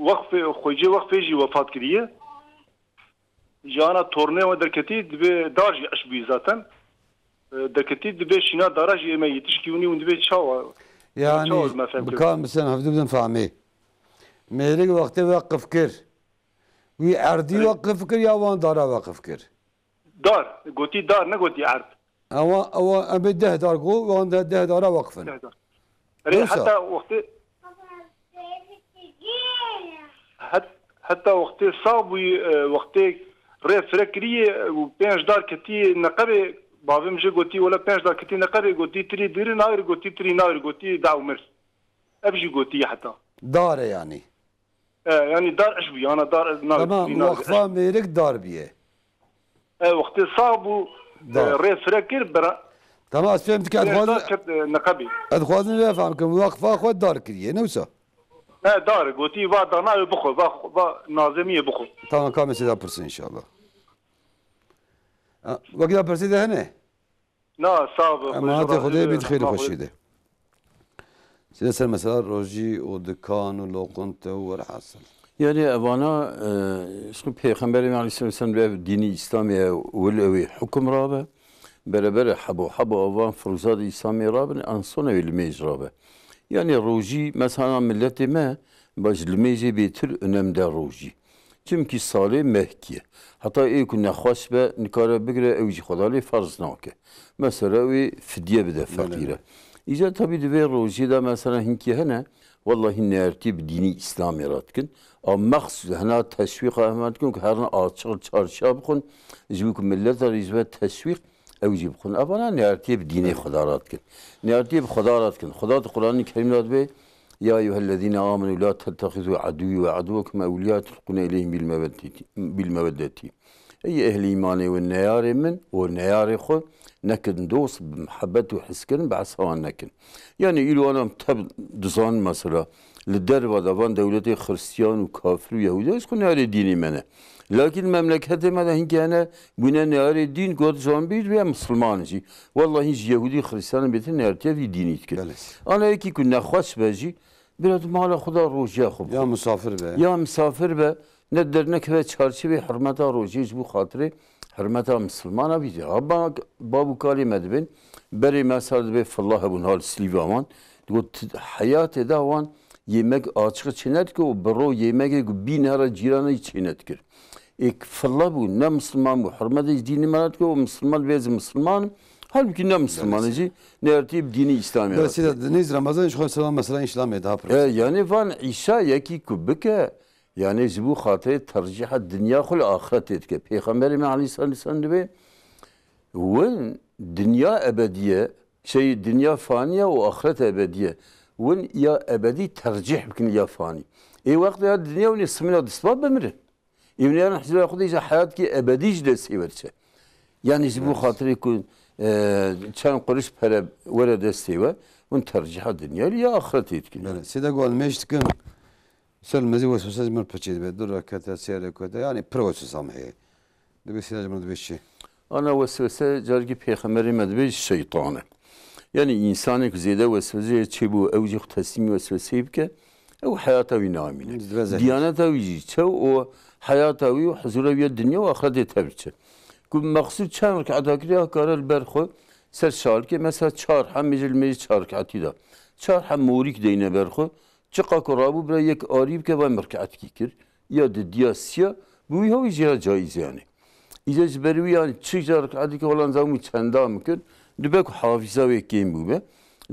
weqfê, xwecê weqfê jî wefat kiriye. Ji ana tornê we derketî, dibê dar jî eş bûyî zaten. E, derketî dibê şîna dara jî ê me yetişkî winî hûn dibê çawa? Yani, çawa me fem kir? Bikar misin hevdû bidin fehmê. Mêrik wextê weqif kir. Wî erdî Evet. weqif kir ya wan dara weqif kir? Dar. Gotî dar, ne gotî erd. Ewa, ewa, em bê deh dar got, wan de deh dara weqif in. Deh dar. Erê, Wisa. heta wextê, het-, heta wextê sax bûyî, e, wextê rê fire kiriye, e, û pênc dar ketî neqebê, bavê min jê gotî, wele pênc dar ketî neqebê, gotî tirî diri nagirî, gotî tirî nagirî, gotî daw mir. Ev jî gotî heta. Dar e yanî. E, yanî dar iş bû, yana dar ez nagirî, Tamam, tirî nagirî. waqfa mêrik dar biye. E, wextê sax bû, e, Dar. rê fire kir, bira-, Tamam, ez fêm dike, ez rê dixwazim, dar ket, e, neqebê. ez dixwazim vê fam kim, waqfa xwe dar kiriye, ne wisa? E, dar, gotî, va dana ew bixwe, va, va nazemiyê bixwe. Tamam, ka mesela pirsin inşallah. Ha, wekî da pirsî de hene? Na, sağ ol. Emanetê Xwedê bît, xêr û xweşî de. Sê ser mesela rojî û dikan û loqinte û welhasil. Yani evana, e, şkû Pêxemberê me aleyhisselam bi ev dînî Îslamê ew wil ew ê hukum rabe. Berebere hebo hebo evan firuzat Îslamê rabin, an son ew ê limêj rabe. Yani rojî, mesela milletê me, baş limêjê bêtir önem de rojî. Çimkî salê mehkî ye. Heta ê ku nexweş be, nikare bigire, ew jî Xweda lê ferz nake. Mesela wê fidye bide Belê. feqîre. Îca tabî di vê rojê de mesela hinkî hene, wellahî neyartî bi dînî Îslamê re dikin. A mexsûs hena teşwîqa hema dikin ku herin açiq çarşiya bixwin, ji bo ku millet re jî ve teşwîq, ew jî bixwin. Evana neyartiyê bi dînê Belê. Xweda re dikin. Neyartiyê bi Xweda re dikin. Xweda di Quranê Kerîm de dibê, "Ya eyyuhellezîne amenu la tettexizû edûwî ve edûwekum ewliya tulqûne ileyhim bil meweddetî." Ey ehlî îmanê we, neyarê min û neyarê xwe nekin dost, bi mihebet û hizkirin behsa wan nekin. Yanî îro wan em tev dizanin mesela, li derva de van dewletê xiristiyan û kafir û yehûdî, ji xwe neyarê dînê me ne. Lakîn memleketê me de hinkî hene bûne neyarê dîn, got ji wan bîr bê em misilman in jî. Wellahî ji yehûdî xiristiyanan bêtir neyartiya vî dînî dikin. Belê. Ana yekî ku nexweş be jî, bira di mala xwe de rojiya xwe bixwe. Ya misafir be. Ya misafir be, ne dernekeve çarçevê hurmeta rojê ji bo xatirê hurmeta misilmana bî. Ha ba-, bab û kalê me dibên, berê me ser dibê filla hebûn hal Silîva wan. Digot, "T-, heyatê de wan yemek açiqi çê nedike û bi ro yemekê ku bîn here cîranê çê nedikir." Êk filla bû, ne misilman bû, hurmetê ji dînê me re dike û misilman dibê ez misilman im. Halbûkî ne misilman e Belê. jî, neyartî bi dînî Îslamê Belê re sîda dike. Di nêz Ramazan ji xwe selam mesela înşallah mê daha E, pirsin. yani van îşa yekî ku bike, yani ji bo xatirê tercîha dinya xwe li axretê dike. Pêxemberê me aleyhisselam dibê, win dinya ebedî ye, şey, dinya fanî ye û axret ebedî ye. Win ya ebedî tercîh bikin ya fanî. Ê wextê ya dinya win ê simîna distva bimirin. Ê win ê hizra xwe de îja heyatkî ebedî ji destê werçe. Yani ji bo Evet. xatirê ku, e, çend quruş pere were destê we, win tercîha dinya ya axretê dikin. Belê. Sêde gol mêj dikim. Sel mezî weswese ji min piçê dibe. Du rekete, sê rekete. Yani pir weswesa min heye. Dibe sîda ji min dibe çi? Ana weswese carkî pêxemberê me dibe şeytan e. Yani insanê ku zêde wesweseyê çêbû, ew jî xwe teslîmî wesweseyê bike, ew heyata wî namîne. Dibe zehmet. Diyaneta wî jî çew û heyata wî û huzura wî ya dinya û axretê tevr çe. Ku mexsûd çend reketa kiriya kare li ber xwe ser şalkê, mesela çar hem mêje li mêjê çar reketî de. Çar hem morîk deyne ber xwe, Çiqa ku rabû bira yek arî bike, va min riketkî kir. Ya didiya siya, bi wî hewî jê ya caîz e yani. Îca ji ber wî yani çi car riketkî wala nizam wî çenda min kir, dibe ku hafîza wê kêm bûbe.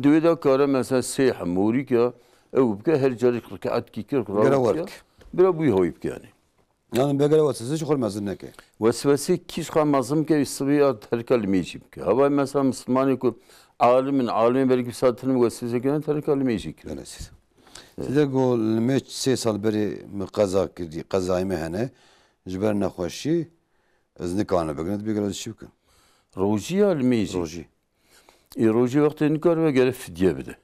Di wê de kare mesela sê hemorîk ya ew bike, her carî riketkî kir, Gere rabû werk. ya. Bira bi wî hewî bike yani. Yani begere weswese ji xwe mezin neke. Weswesê kî ji xwe mezin bike, wî sibê ya terka limêjî bike. Hava mesela misilmanê ku alim in, alimê belkî wisa tinim weswese kirin, terka limêjî kirin. Belê siz. Evet. Size go limêj sê sal berê min qeza kirdî, qezayê me hene, ji ber nexweşî, ez nikane bigirin, dibê gelo çi bikim? Rojî ya limêjî? Rojî. Ê rojê wextê nikaribe gere fidye bide.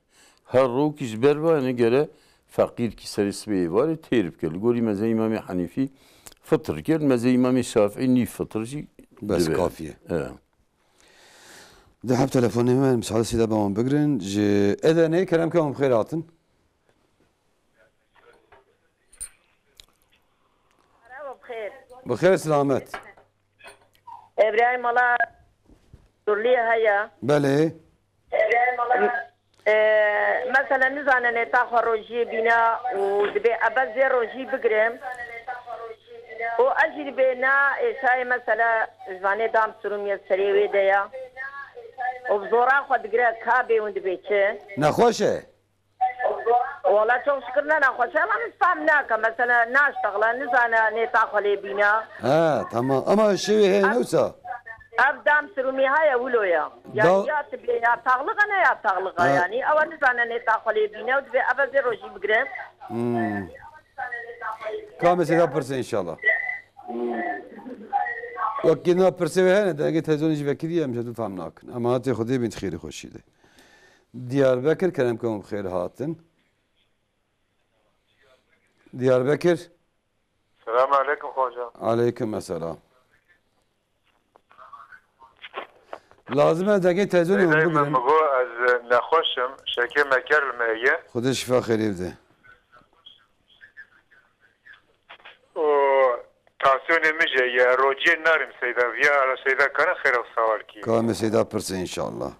Her rokî ji ber ve ne gere feqîrkî serê sibê êvarê têr bike. Li gorî mezhebê Îmamê Henîfî fitr kir, mezhebê Îmamê Şafîî nîv fitr jî Bes dibe. kafî ye. E. Di heb telefonê me, misal sîda be wan bigirin. Ji Edeneyê kerem ke wan bi xêr hatin. Merhaba, bi xêr. Bi xêr selamet. Ebrahîm, mala Durliyê heye. Belê. Ee, mesela nizane nêta xwe rojiyê bîne û dibê ebe zê rojî bigire. Û ez jî dibê na êşayê mesela ji vanê dam sirûmiye serê wê de ya. Û bi zora xwe digire ka bê hûn dibê çi? Nexweş e. Wala çok şükür ne nexweş e, ama min fam nake. Mesela naştexile, nizane nêta xwe lê bîne. Ha, tamam. Ama şevê heye ne wisa? Ev dam sirûmî heye wilo ya. Yani Da- ya tibê ya taxliqa ne ya taxliqa Ha. yani. Ew nizane nêta xwe lê bîne û dibê ev zê rojî bigire. Hmm. Ka mesela pirse inşallah. Wekî na pirsê wê hene, dengê televizyonê jî vekirî em jî tu fam nakin. Em hatê Xwedê bin xêrî xweşî de. Diyarbekir, kerem ke hûn bi xêr hatin. Diyarbekir. Selam aleykum hoca. Aleykum selam. Lazim e dengê televizyonê hûn Seyda, min bigirin. Min got ez nexweş im, şekê meker li me ye. Xwedê şifa xêrê bide. Û tansiyonê min jî ye, rojiyê narim Seyda, viya Seyda kara xêra û sawal kî. Ka me Seyda pirse inşallah.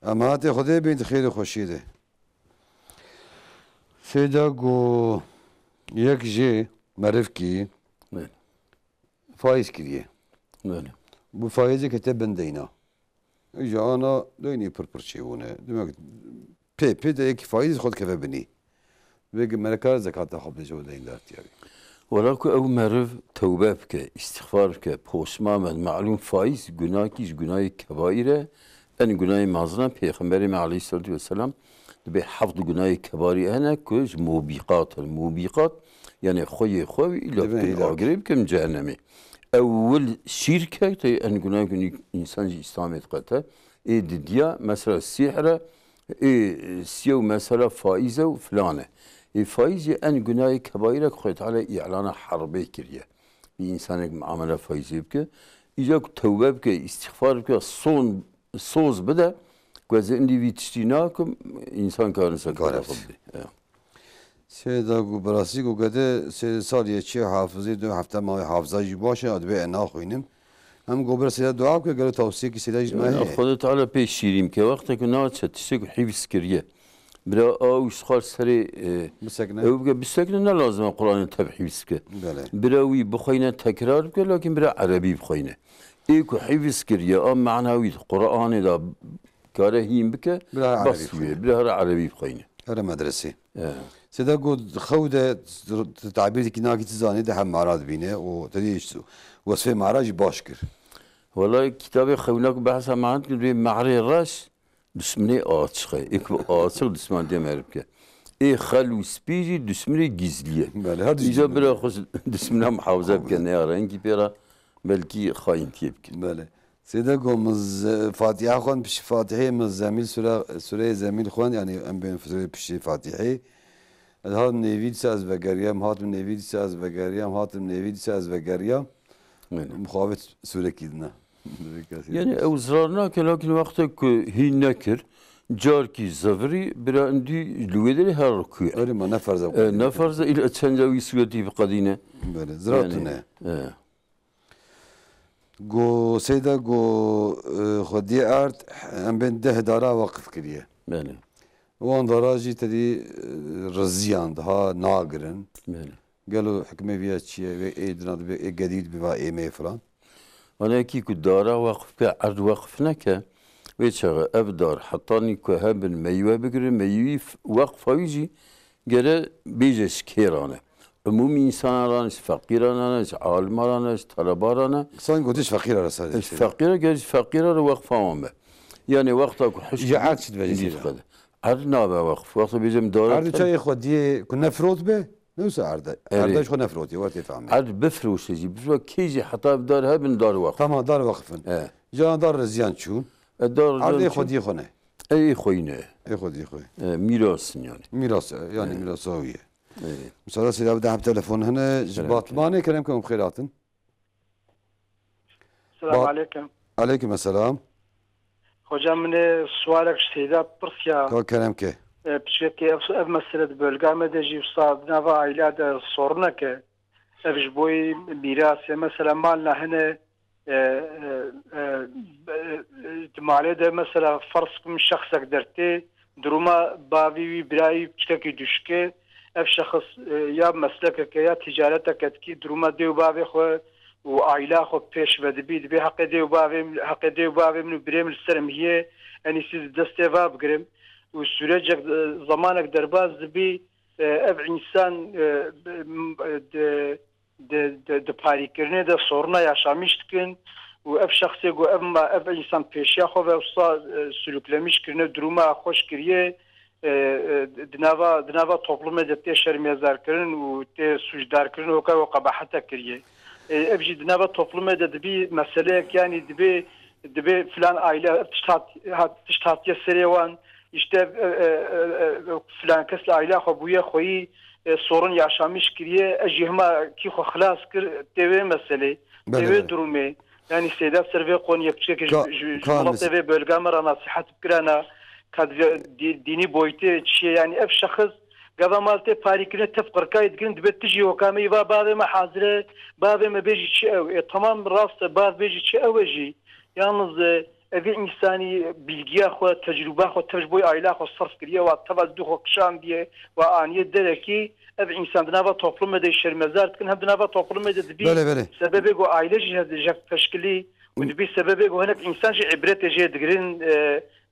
Em hatê Xwedê bin di xêr û xweşiyê de. Seyda got, yek jê merivkî Faiz kiriye. Belê. Bu faizê kete bin deyna. Îja ana deynê pir pir çêbûne. Demek pê pê de yekî faiz xwe dikeve binî. Vê ki mere kar zekata xwe bidê ji bo deyndartiya wî. Wela ku ew meriv tewbe bike, îstixfar bike, poşman be, malûm faiz gunakî ji gunayê kebaîr e, en gunayê mezin e, Pêxemberê me aleyhissalatu vesselam dibê heft gunayê kebarî hene ku ji mubîqat in. Mubîqat, yani xweyê xwe wî îla Dibin bikin hîlak. Agirê bikin cehennemê. Ewil şîrk e, tê en gunayê ku însan ji Îslamê diqete. Ê didiya, mesela sîhr e, ê siyew mesela faiz e û filan e. Ê faiz jî en gunayê kebaîr e ku Xwedê Teala îlana herbê kiriye. Bir însanek muamele faizê bike, îca ku tewbe bike, îstixfar bike, son, soz bide, ku ez êndî vî tiştî nakim, însan karin ser Karet. Xwe bidê. Ya. Seyda ku berasî ku gede sê sal ye çi hafizê du hefte mawê hafiza jî baş e, dibê e naxwînim. Em ku bir seyda dua bike, gelo tawsiyekî seyda jî me heye. Xwedê Teala pê şîrîn bike. Wextek ku naçe tiştek ku hîfz kiriye. Bira a û ji xwar serê, e, Bisekine. Ew bike, bisekine, ne lazim e Qur'anê tev hîfz bike. Belê. Bira wî bixweyne tekrar bike, lakin bira erebî bixweyne. Ê ku hîfz kiriye, a mana wî di Qur'anê de kare hîn bike, Bira bas erebî wî, bixweyne. Bira here erebî bixweyne. Here medresê. E. Seyda ku xew de tabîr dikî nakî ti zanî de hem mara dibîne û te dî wesfê mara jî baş kir. Wela kitabê xewna ku behsa mara dikir, dibê mehrê reş, Dusminê açiq e. Ê ku açiq dusman dê meriv ke. Ê xel û spî jî dusminê gizlî ye. Belê, her du Îca jî bira belê. Xwe dusmina muhafaza bike, Belê. Neya rengî pê re, belkî xayîntiyê bike. Belê. Sêde ku min z-, Fatiha xwend, piştî Fatihê min Zemîl sure, sureyê Zemîl xwend, yanî em bên sureyê piştî Fatihê. Ez hatim nêvî dîsa ez vegeriyam, hatim nêvî dîsa ez vegeriyam, hatim nêvî dîsa ez vegeriyam. Belê. Mixabet surekî dina. Yani ew zirar nake, lakin wextek ku hîn nekir, carkî zevirî, bira indî li wê derê her rukû. Erê ma ne ferz e. E, ne ferz e, îla çend ca wî sûretî biqedîne. Belê, zirar Yani, tune. E. Go seyda go, e, xwediyê erd, em bên deh dara weqf kiriye. Belê. Wan dara jî tedî, e, riziyan daha nagirin. Belê. Gelo hikmê viya çi ye? Wê ê dina dibe, ê gedî dibe va êmê filan. Anekî ku dara weqf ke, erd weqf neke, wê çaxe ev dar hetanî ku hebin meywe bigire, meywî f-, weqfa wî jî gere bêje ji kêran e. Umûmî însanan ran, ji feqîran ran, ji aliman ran, ji teleban ran. Sen gotiş feqîra re ser Ji feqîra, gere ji feqîra re weqfa wan be. Yani wexta ku hişk Ji erd çi dibe jî Erd nabe weqf. Wexta bêje min dara Erd te- çayê xwediyê ku nefrot be, Ne wisa erde. Erê. Erde ji xwe nefrotiye, we tê fehmê. Erd bifroşe jî, bifro-, kê jî heta ev dar hebin dar weqf. Tamam, dar weqf in. E. Caran dar re ziyan çûn. E, dar Erdê ziyan çûn. Xwediyê xwe ne. E, ê xweyî ne. Ê xwediyê xwe. E, mîras in yani. Mîras, e, yani E. Mîrasa wî ye. E. Misala seyda bide hem telefon hene, ji Telefon. Batmanê kerem ke em xêr hatin. Selam Ba- aleyküm. Aleyküm selam. Hocam, min ê sualek ji Seyda pirsiya. Ka kerem ke. E, piçekê ev, ev mesele di bölga me de jî wisa di nava aîla de soruneke. Ev ji boyî mîrasê, mesela malna hene, e, e, e, e, di malê de mesela ferz kim şexsek dertê, duruma bavî wî, birayî, piçekekî duşke, ev şexs, e, ya meslekeke ya ticareteke dikî, duruma dê û bavê xwe û aîla xwe pêş ve dibî, dibê heqê dê û bavê min, heqê dê û bavê min û birê min li ser min heye, en iyisi di destê va bigirim. Û sûrecek, e, zemanek derbas dibî, e, ev însan, e, m-, e, di, di, di, di parîkirinê de soruna yaşamîş dikin û ev şexsê ku ev ma, ev însan pêşiya xwe ve wisa, e, sulûklemîş kirine, duruma xweş kiriye, e, e, di nava, di nava toplumê de tê şermêzarkirin û tê sûcdarkirin, hoka we qebahete kiriye. E, ev jî di nava toplumê de dibî meseleyek, yanî dibê, dibê filan aile, ev tişt hat, hat, tişt hatiye serê wan, işte, e, e, e, e, filan kes li aile xwe bûye xweyî, e, sorun yaşamîş kiriye, ez jî hema kî xwe xilas kir tê wê meselê, tê Belê, wê belê. durumê. Yani Seyda ser vê qoniyê piçekê ji, Ka-, ji, ji ka welatê mes- vê bölga me re nasihet bikirana, ka di-, dî-, dînî boyutê çi ye? Yani ev şexs gava mal tê parîkirine tev qirkayê dikirin, dibe tu jî weka me yî va bavê me hazir e, bavê me bêjî çi ew. E, tamam rast e, bav bêjî çi ew e jî. Yalnız, e, Evê însanî bilgiya xwe, tecrûba xwe tev ji bo aîla xwe serf kiriye, wa teva dû xwe kişandiye, wa aniye derekî, ev însan di nava toplumê de şermezar dikin, hem di nava toplumê de dibî Belê, belê. sebebê ku aîle jî hev-, ji hev teşkilî û dibî sebebê ku hinek însan jî îbretê jê digirin, e,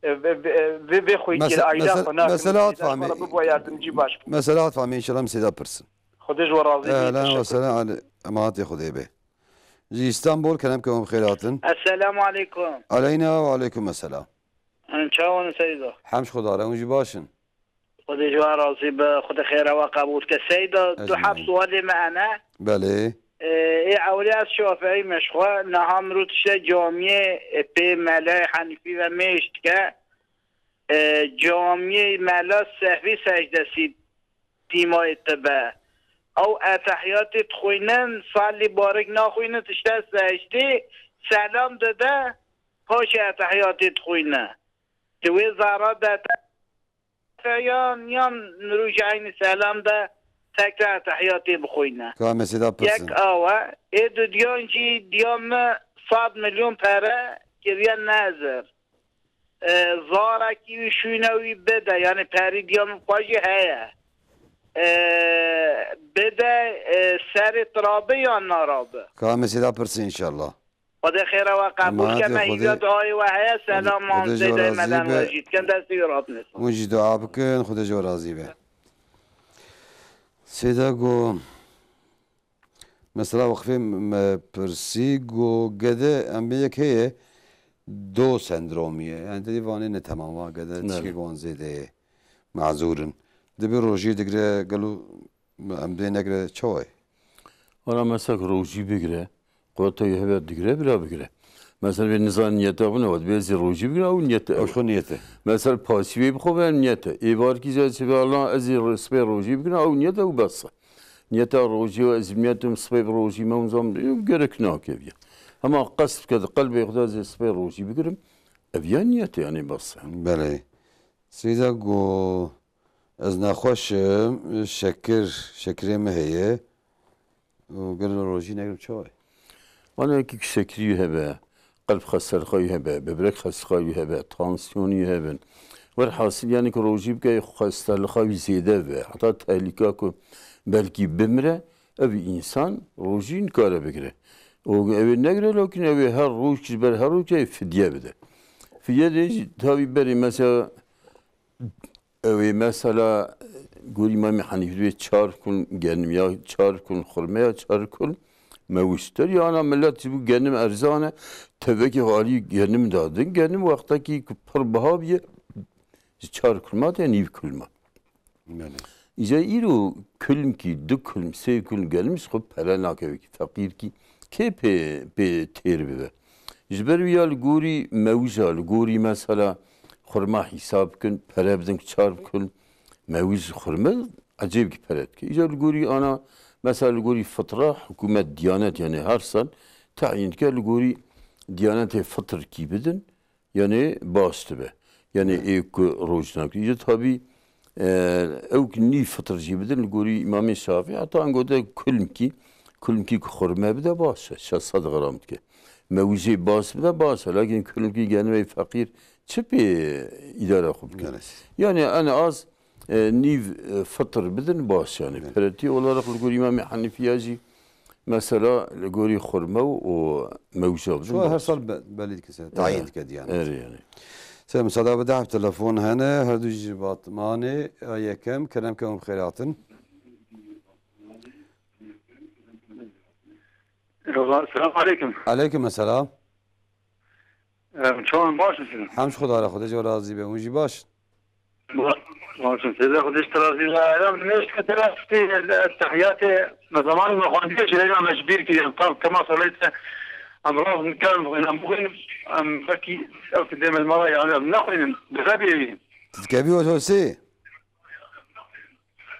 e, vê, vê, vê, vê xweytiyê Mese-, aîla mese-, xwe nakin, mesela hat fahmê. Bibû yardimcî baş bû. Mesela hat fahmê, înşallah em sêda pirsin. Xwedê ji we razî be. Ehlen ve sehlen, Alî, emahatê Xwedê be. Ji Îstanbul, kerem ke hûn bi xêr hatin. Esselamu aleykum. Aleyna ve aleykum esselam. Çawan Seyda? Hemş xwe dare, hûn jî baş in. Xwedê ji we razî be, Xwedê xêra we qebûl ke. Seyda, Ez tu jî heft hîn. sualê me hene. Belê. Ê, ê ewlê ez şafeî me ji xwe, niha mirov tişte camiyê, ê, pê Melay Henîfî ve mêj dike. Ê, camiyê Mela Sehvî secdesî dîmayê te be. Ew etehiyatê dixwînin, salî barik naxwînin, tişte secdê, selam dide, paşê etehiyatê dixwîne. Di wê zara de te yan, yan mirû ji eynî selam de tekrar etehiyatê bixwîne. Ka em ê sêda pirsin. Yek awe, ê dudiyan jî diya min sed milyon pere kiriye nezir. E, zarekî wî şûne wî bide, yanî perî diya min xwe jî heye. E, bide, e, serê tirabi yan narabi? Ka em ê sêda pirsin înşallah. Xwedê xêra we qebûl Emanet ke, me Xwedê. hîviya duayê we heye, Xwedê, selam Xwedê ji we Seyda razî Meden be. we jî dikin, destê wî rahat nesin. Hûn jî dua bikin, Xwedê ji we razî be. Seyda go, mesela wexfê me pirsî go, gede em bê yek heye, do sendromî ye. Yani tedî vanê ne temam va gede, Belê. tişkê wan zêde ye. Mazûr in. Dibê rojiyê digre, gelo em bê negre çawa ye? Wala mesela ku rojî bigre, quweta wî hebe digre, bira bigre. Mesela vê nizan niyeta bûne, wet bê ez ê rojî bigre, ew niyete Ew ew. xwe niyete. Mesela pasîvê bi xwe ve niyete. Êvarkî ze çi ve Allah ez ê ro-, sibê rojî bigre, ew niyete ew bes e. Niyeta rojî ve ez niyetim sibê bi rojî me hûn zam gerek nake viya. Hema qest bike di qelbê xwe de ez ê sibê rojî bigirim. Ev ya niyete yani bes e. Belê. Seyda go ez nexweş im, şekir, şekirê min heye. Û gelo rojî negrim çawa ye? Wana yekî ku şekirî hebe, qelb xestelixayî hebe, böbrek xestelixayî hebe, tansiyonî hebin. Werhasil yani ku rojî bike xestelixayî zêde be. Heta tehlîka ku belkî bimire, ev însan rojî nikare bigire. Û ew ê negire lakin ew ê her roj ji ber her rojê fidye bide. Fidye de jî tabî berê mesela Ew ê mesela gorî Îmamê Henîfî dibê çar kulm genim ya çar kulm xurme ya çar kulm mewîş. Derî ana millet ji bo genim erzan e, tevekê alî genim dadin. Genim wextekî ku pir biha bûye, ji çar kulma te nîv kulma. Belê. Îca îro kulmkî, du kulm, sê kulm genim ji xwe pere nake wekî feqîrkî. Kê pê, pê têr bibe? Ji ber wî ya li gorî mewija, li gorî mesela xurma hîsab bikin, pere bidin çar kulm, mewij xurme ecêbkî pere dike. Îcar li gorî ana, mesela li gorî fitra, hikûmet, diyanet, yani her sal tayîn dike, li gorî diyanetê fitrkî bidin, yani baş dibe. Yani Evet. ê ku roj nakir. Îcar tabî, e, ew ki nî fitr jî bidin, li gorî Îmamê Şafî, heta ango de kulmkî, kulmkî ku xurme bide baş e, şeş sed gram dike. Mewijê baş bide baş e, lakin kulmkî genimê feqîr çi pê îdara xwe bike? Gelek. Yani en az, e, nîv, e, fitr bidin baş yani. Evet. Pratik olarak li gorî Îmamê Henîfiya jî mesela li gorî xurme û mewja bidin Şu an baş. her sal be-, belli dike, Evet. tayin dike diyanet. Evet yani. Sen müsaade bide, heft telefon hene, her du ji Batmanê, ya yekem, kerem ke hûn bi xêr hatin. Selamun aleyküm. Aleyküm selam. Em, çawan baş misin? Hemş xwe dare, Xwedê ji we razî be. Hûn jî baş? Ba-, baş in. Seyda Xwedê ji te razî be. Em, ne işte te rastî, tehiyatê me zamanê me xwendiye ji rêna me ji bîr kiriye. Tam kema salê te em raz nikan em bixwînin, em belkî ew ki dê me li mala yani em nexwînin. Bi xebî evî. Tu dikevî weswesê?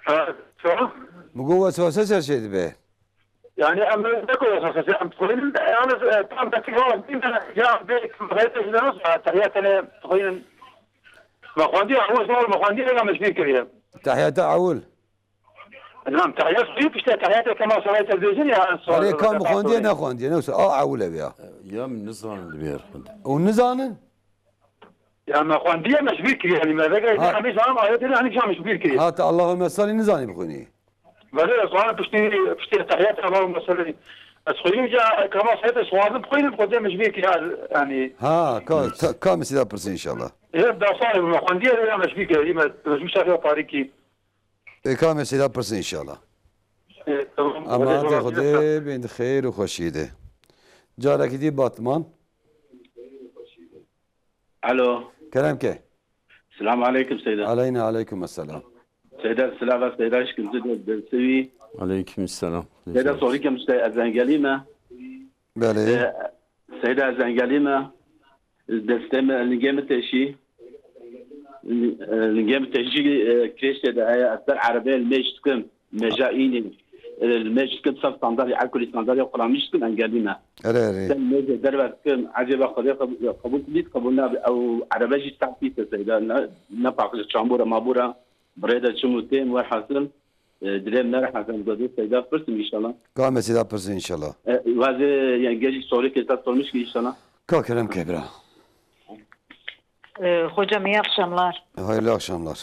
Ha, çawa? Min got weswese ser çê dibe. Yani em ne kadar sesesi em dixwînin, yalnız, e, tam dakika var. Ya bir kayıt edilen olsa, tahiyat ne dixwînin. Me xwendî, ama sonra me xwendî, ya me şiir kiriye. Tahiyata ewil. Nam tahiyat büyük işte, tahiyat kema sonra televizyon ya. Erê, kam xwendiye, nexwendiye, ne wisa, a ewil ev ya. Ya min nizanin dibe xwend. Û nizanin? Ya me xwendiye, me ji bîr kiriye, yanî me vege Ha. Hemî zanim ayetê ne, hemî can ji bîr kiriye. Hata Allahümme salli nizanî bixwînî. Belê, ez zanim piştî, piştî tehiyat Allahümme salli. Ez xweyim ca kema sayete suardim xweyim xwediye me ji bîr kiriye, yanî. Ha, ka, ta- ka mesîda pirsî inşallah. Hep da sağ me xwendiye de me ji bîr kiriye, me, me ji şafiya parî kî. Ê ka mesîda pirsî inşallah. E, tamam. Ama Xwedê te razî Xwedê olsun. Bên di xêr û xweşî de. Carekî dî Batman. Alo. Kerem ke. Selamun aleyküm Seyda. Aleyna aleyküm esselam. Seyda, silava Seyda, şkim tu de, de sevi. Aleyküm selam. Seyda, sorî kem işte ez engelî me. Belê. E, Seyda, ez engelî me. Destê me, lingê min teşî. E, lingê min teşî, e, krêşê de heye. Ez ber erebeyê li mêj dikim. Meja înê. E, li mêj dikim, ser sandalye, alkolî sandalye xuramiş dikim, engelî me. Erê, erê. Sen mêjê derve dikim, ecêba Xwedê qebûl, qebûl bît, qebûl nabe. Ew erebe jî sert pîs e Seyda. Ne, ne paqij çambûra mabûra. Bi rê de çim û têm, werhasil. E, dilê me re hezin Xwedê Seyda pirsim inşallah. Ka mesîda pirsin inşallah. E, wazê yengê jî sorê kê te sormiş ki inşallah. Ka kerem ke bira. Ee, hocam, iyi akşamlar. Hayırlı akşamlar.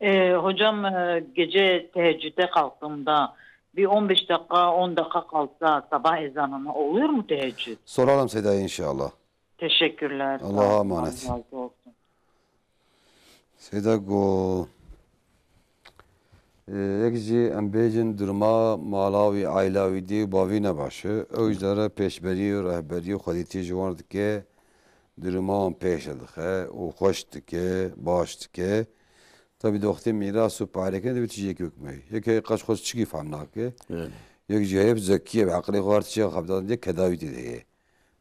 Ee, hocam, e, gece teheccüde kalktığımda bir on beş dakika, on dakika kalsa sabah ezanına oluyor mu teheccüd? Soralım Seyda'ya inşallah. Teşekkürler. Allah'a emanet. Allah razı olsun. Seyda go, e, yek jî em bêjin duruma mala wî, aila wî, dê û bavî ne baş e. Ew ji dere pêşberî û rehberî û xwedîtî ji wan dike, duruma wan pêş dixe û xweş dike, baş dike. Tabî di wextê mîras û parêkirinê divê tiştê yek wek me. Yek heye qas xwe çikî fehm nake. Evet. Yek jî heye bi zekî ye, bi eqilê xwe her tiştê xebitandin, yek kedawî tê de heye.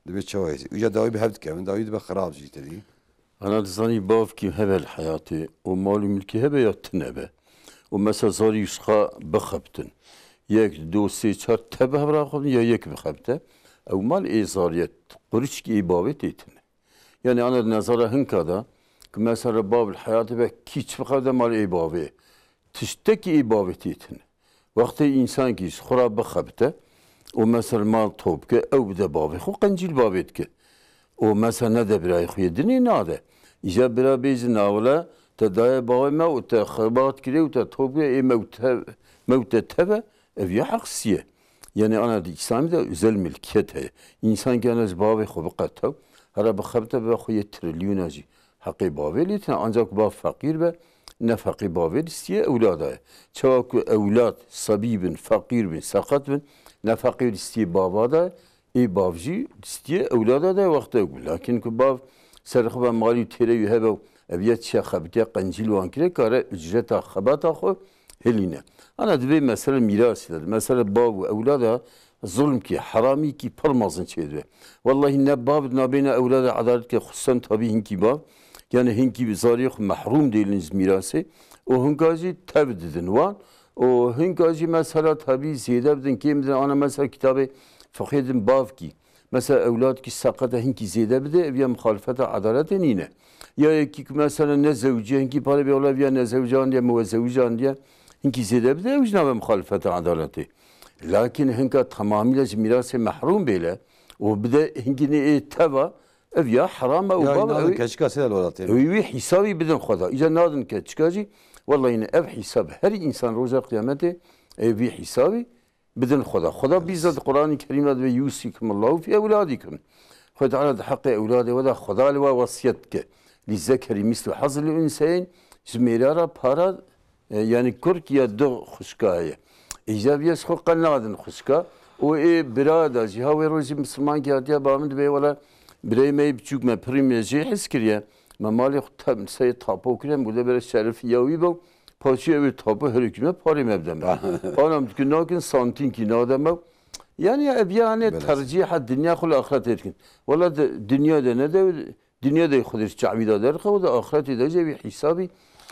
Divê çawa heye? Îca dawî bi hev dikevin, dawî dibe xirab jî tedî. Ana dizanî bavkî hebe li heyatê û mal û milkî hebe ya tune be. Û mesela zarî wî ji xwe bixebitin. Yek, du, sê, çar tê bi hev re xebin ya yek bixebite. Ew mal ê zariyet quriçkî ê bavê tê tune. Yani ana di nezara hinka de, ki mesela bav li heyatê be kî çi bixebite mal ê bavê. Tiştekî ê bavê tê tune. Wextê însankî ji xwe re bixebite û mesela mal top bike, ew bide bavê xwe, qencî li bavê dike. Û mesela nede birayê xwe yê dinê nade. Îja bira bêjin, "Na wele te daye bavê me û te xebat kirê û te top kirê, ê me û te, me û te teve." Ev ya heqsî ye. Yani ana di Îslamî de özel milkiyet heye. Însankî ana ji bavê xwe biqetew, here bixebite bibe xwe yê trilyona jî. Heqê bavê lê tine, ancak bav feqîr be, nefeqê bavê li stiyê ewlada ye. Çawa ku ewlad sebî bin, feqîr bin, seqet bin, nefeqê li stiyê bava de, ê bav jî li stiyê ewlada de wexte ku. Lakin ku bav serê xwe be malî û têrê wî hebe û ev ya çiya xebitiya qencî li wan kire, kare ucreta xebata xwe hilîne. Ana di vê mesele mîrasî de, di mesele bav û ewlada zulmkî, heramîkî pir mezin çêdibe. Wellahî ne bav nabêne ewlada edalet ke, xususen tabî hinkî bav, yani hinkî bi zariyê xwe mehrûm dêlin ji mîrasê û hinka jî tev didin wan û hinka jî mesela tabî zêde bidin, kêm bidin. Ana mesela kitabê fiqhê din bavkî, mesela ewladkî seqete hinkî zêde bide, ev ya muxalifeta edaletê nîne. Ya yekî ku mesela ne zewiciye, hinkî pare bê, wela ev ya ne zewicandiye, me we zewicandiye, hinkî zêde bide, ew jî nabe muxalifeta edaletê. Lakin hinka tamamîle ji mîrasê mehrûm bêle û bide hinkî nê ê teva, ev ya heram e û Ya bav nadin ew keçika sê li welatê. Ew wî hîsabî bidin xwe da. Îca nadin keçika jî, wellahî ne ev hîsab her însan roja qiyametê, ew vî hîsabî bidin Xweda. Xweda bîza di Qur'anî Kerîm de dibê, "Yûsîkumullahu fî ewladikum." Xwedê Teala di heqê ewladê we de Xweda li we wesiyet dike. "Lî zekeri mislu hazil unseyin", ji mêra re para, e, yani kurk ya du xwişka heye. Îca viya ji xwe qe nadin xwişka. Û ê bira da jî, ha wê rojî misilmankî hatiye ba min dibê, "Wela birayê me yê biçûk me pirî me jê hez kiriye. Me malê xwe tem-, seyê tapo kiriye, em bûde bere şerifî ya wî be." Paşê ew ê tape herikî me parê me bide me. Ana em dikin nakin santînkî nade me. Yani ev ya hanê Belê. Tercîha dinya xwe li axretê dikin. Wela di dinya de ne de, dinya de xwe de çavî da derxe û di axretê de jî wî hîsabî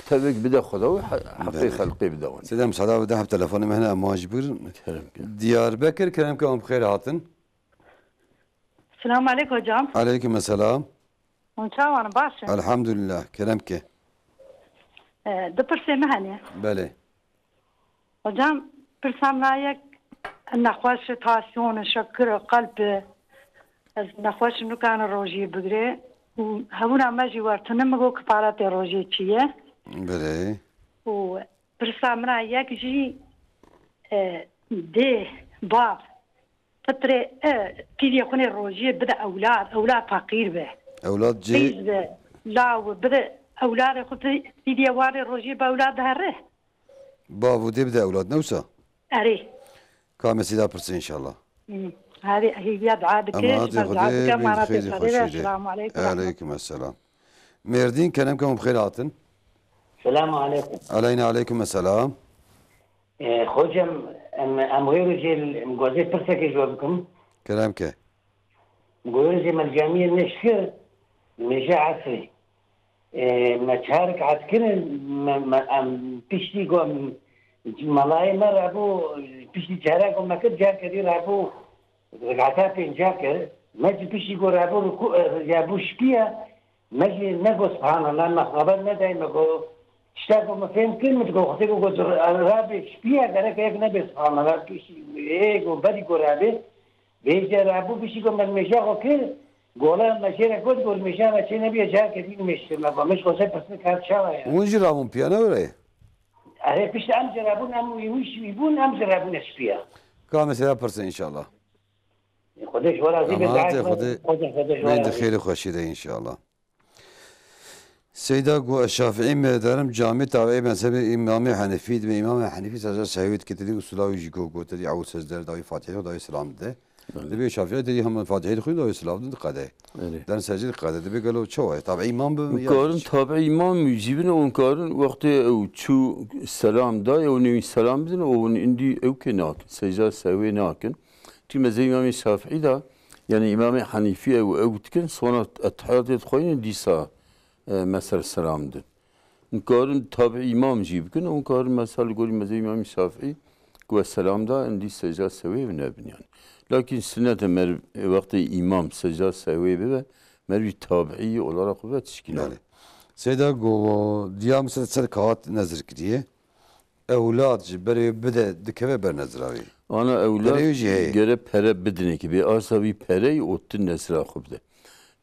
tevek bide xwe de û he-, heqê Belê. Xelqê bide wan. Seyda, müsaade bide, hep telefonê me hene, em wan jî bûrin. Kerem ke. Diyarbekir, kerem ke, em bi xêr hatin. Selamun aleykum hocam. Aleyküm selam. Hûn çawan in, baş in? Elhamdülillah, kerem ke. E, du pirsê me hene. Belê. Hocam, pirsa me yek nexweş, tansiyon, şeker, qelb. Ez nexweş, nikane rojî bigire. û hebûna me jî wertine, min got kifaretê rojê çi ye? Belê. Û pirsa min a yek jî, e, dê, bav, fitrê, e, pîliyê xwe nê rojiyê bide ewlad, ewlad feqîr be. Ewlad cê- Qîz be, law bide ewladê xwe pî-, pîliyê warê rojiyê be ewlad here. Bav û dê bide ewlad, ne wisa? Erê. Ka mesîda pirse înşallah. Hı. Hadi hêviya dua dike, Ema hatê ji ber dua Xwedê dike, bê mana xêrê tê xwedê ve. Xweşî de. Esselamu aleykum. Aleyküm esselam. Mêrdîn, kerem ke hûn bi xêr hatin. Selamu aleykum. Aleyna aleykum esselam. E, hocam, em, em xêr û jêl, em gozê pirsekê ji we bikim. Kerem ke. Em xêr û jêl me li camiyê neşkir, mêje esrê. E, me çar rekat kirin, me, me, em piştî ku em, melayê me rabû, piştî cara ku me kir, carke dî rabû, rekata pênca kir. Me jî piştî ku rabû rukû, e, rabû şipiya, me jî negot subhanallah, me xeber nedayê, me got, tişta ku me fêm kir, me digot, xwedê ku got, rabê şipiya, gerek yek nebê subhanallah, piştî, ê, ku berî ku rabê, Vêce rabû bişî ku me nimêja xwe kir, gola me jê re got, got nimêja me çê nebiye, careke dî nimêj kir me, got, min ji xwe ser pirsin kar çawa ye? Hûn jî rabûn piya ne were? Erê, pişt em jî rabûn, em wî wî şî wî bûn, em jî rabûne şipiya. Ka mesela pirsin înşallah. Xwedê ji we razî be, Ema dua hatê kir, Xwedê Xwedê, Xwedê ji we bênde razî be. Xêrê xweşî de înşallah. Seyda got, ez Şafîî me, derim camî tabiî mezhebê Îmamê Henefî dibe. Îmamê Henefî secde sehwî dike, te dî usula wî jî got, got, te dî ew secde dawî Fatîhe, dawî selam dide. Belê. Dibê Şafîî te dî hema Fatîhe dixwîn, dawî selam dide, diqede. Belê. Derin secde diqede. Dibê gelo çawa ye? Tabiî îmam bibin ya Karin jî? Tabiî îmam bî, jî bin, û karin wextê ew çû selam da, ew nêwî selam bidin, û hûn indî ew kê nakin. Secda sehwê nakin. Çi mezhebê Îmamê Şafîî de, yani Îmamê Henîfî ew, ew dikin, sonra ettehiyatê dixwînin, dîsa, e, mesela selam din. Hûn karin tabiî îmam jî bikin, hûn karin mesela li gorî mezhebê Îmamê Şafîî ku we selam da, hûn dî secda sewê ev nebin yani. Lakin sünnet e mer-, wextê îmam secda sewê bibe, mervî tabiî olarak bibe tişkî nabe. Belê. Seyda go, diya mesela ser kahat nezir kiriye. Ewlad ji berê bide dikeve ber nezira wî. Ana ewlad Berê wî jî heye. Gere pere bidinekî bê arsa wî perey û tu nezira xwe bide.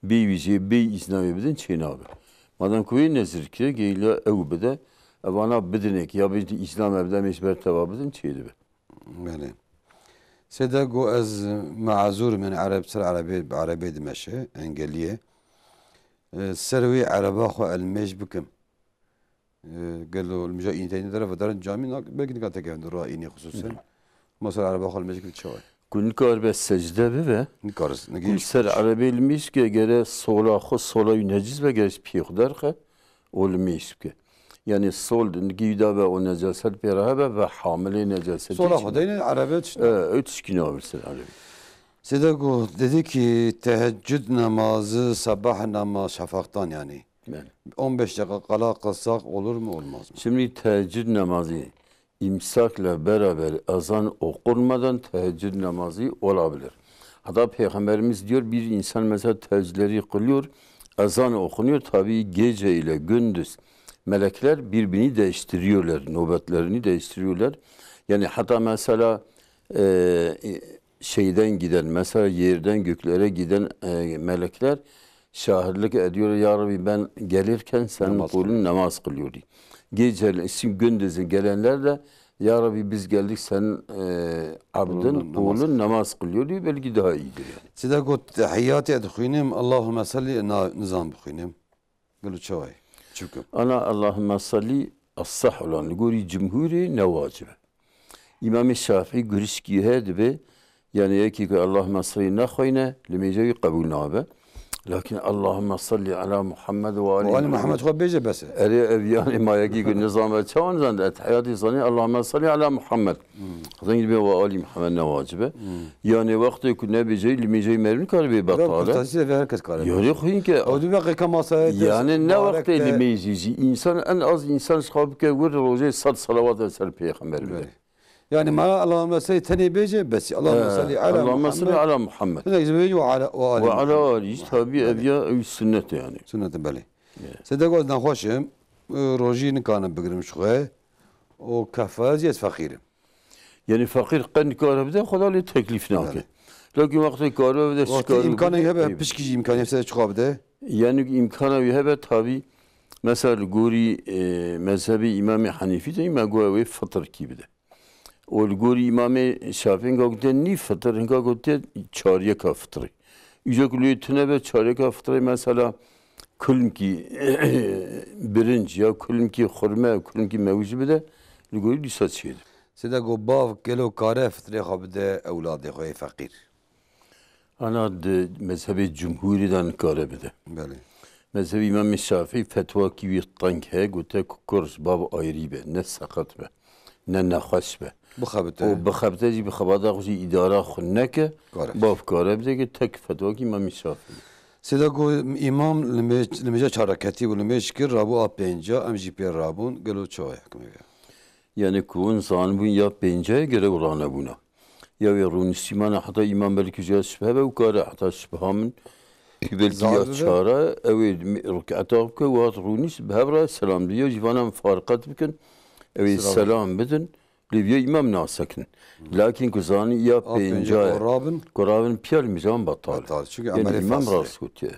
Bê wî jê, bê îzna wê bidin çê nabe. Madem ku wê nezir kire, geyla ew bide, evana bidinekî ya bê îzna me bide, em ê ji ber teva bidin çê dibe. Belê. Seyda go ez meazûr im, yani ereb, ser erebê, bi erebê dimeşe, engelî ye. E, ser wê ereba xwe elmêj bikim. E, gelo li mijara înî teyne dere vedarin camî nak, belkî nika tekevin di roya înî xusûsen. Hı. Ma ser ereba xwe li mêjik çawa ye? Ku nikaribe secde bibe. Nikaris, Ku nigî ser erebê li mêjike gere sola xwe, sola wî neciz be, gere ji piyê xwe derxe, û li mêj bike. Yani sol di nigî wî de be û necaset pê re hebe ve hamilê necasetê Sola çi xwe be? Deyne erebe tişt. E, ew tişkî nabe ser erebê. Seyda go, dedi ki teheccüd namazı, sabah namaz, şafaktan yani. Yani. On beş dakika kala kılsak olur mu, olmaz mı? Şimdi teheccüd namazı imsakla beraber ezan okunmadan teheccüd namazı olabilir. Hatta Peygamberimiz diyor, bir insan mesela teheccüdleri kılıyor, ezan okunuyor. Tabii gece ile gündüz melekler birbirini değiştiriyorlar, nöbetlerini değiştiriyorlar. Yani hatta mesela, e, şeyden giden, mesela yerden göklere giden, e, melekler şahitlik ediyor. Ya Rabbi, ben gelirken senin Namaz kulun kılıyor. Namaz kılıyordu. Gece, şimdi gündüzün gelenler de, Ya Rabbi, biz geldik, senin, e, abdin, Kulun namaz kulun kılıyor. Namaz kılıyordu. Belki daha iyidir yani. Seyda got, tehiyyatê dixwînim, Allahümme salli, na-, nizam bixwînim. Gelo çawa ye? Çikim. Ana Allahümme salli, esah olan, li gorî cumhurê ne wacib e. Îmamê Şafîî gurişkî heye dibe, yani yekî ku Allahümme salli nexweyne, li mêja wî qebûl nabe. Lakin Allahümme salli ala Muhammed ve ali Û Ali Muhammed. Muhammed xwe bêje bes e. Erê ev yani ma yekî ku nizam e, çawa nizam de, etehiyatê zanî Allahümme salli ala Muhammed. Hmm. Xwedê dibe ve ali Muhammed ne wacib e. Hmm. Yani wextê ku nebêje, li mêja wî merivî kare bê Bira betal e. Kurtasî de her kes kare. Yarê xwîn ke. Ew dibe qêka masaya te Yani ne mübarek wextê te. Li mêjî jî însan en az însan ji xwe bike wir rojê sed selawat e ser pêxember bide. Belê. Yani ma Allahümme salli tenê bêje, bes. Allahümme He, salli ala Allahümme salli Muhammed. Ala Muhammed. Hinek ji bêje ve ala, ve ali Ve ala Muhammed. Ali, tabi Belê. Ev ya ew sünnet yani. Sünnet, belê. Ya. Seyda got ez nexweş im, e, rojî nikanim bigirim ji xwe. Û kefare jî ez feqîr im. Yani feqîr qe nikare bide, Xweda lê teklîf nake. Belê. Lakin wextê kare bide, Wextê şikar û imkanê bide, hebe, ê, pişkî jî imkanê hebe, çiqa bide. Yani îmkana wî hebe tabî, mesela li gorî, e, mezhebê Îmamê Henîfî de me got ew ê fitrkî bide. Û li gorî Îmamê Şafî hinga gotiye nîv fitr, hinga gotiye çaryeka fitrê. Îca ku lê tune be çaryeka fitrê, mesela kulmkî birinc ya kulmkî xurme, kulmkî mewij bide, li gorî dîsa çêdibe. Sêda got, bav gelo kare fitrê xwe bide ewladê xwe yê feqîr? Ana di mezhebê cumhûrî de nikare bide. Belê. Mezhebê Îmamê Şafî fetwakî wî teng heye, gote ku kur ji bav ayrî be, ne seqet be, ne nexweş be. Bixebite. Û bixebite jî bi xebata xwe jî îdara xwe neke, kare. Bav kare bide ki tek fetwakî Îmamê Şafî. Sêda got, îmam limêj, limêja çar reketî bû, limêj kir, rabû a pênca, em jî pê rabûn, gelo çawa ye hikmê wê? Yani ku hûn zanibûn ya pênca ye, gerek ranebûna. Ya wê rûniştîmana heta îmam belkî ji ya şibhe be û kare heta şibha min. Wî belkî ya çara, ew ê riketa bike û hat rûnişt, bi hev re selam diyo. Jî vana min fariqet bikin, ew ê selam bidin. Lê viya îmam nasekin. Lakin ku zanî ya pênca ye, ku rabin piya li mijan betal. Betal, çünkü yani îmam rast gotiye.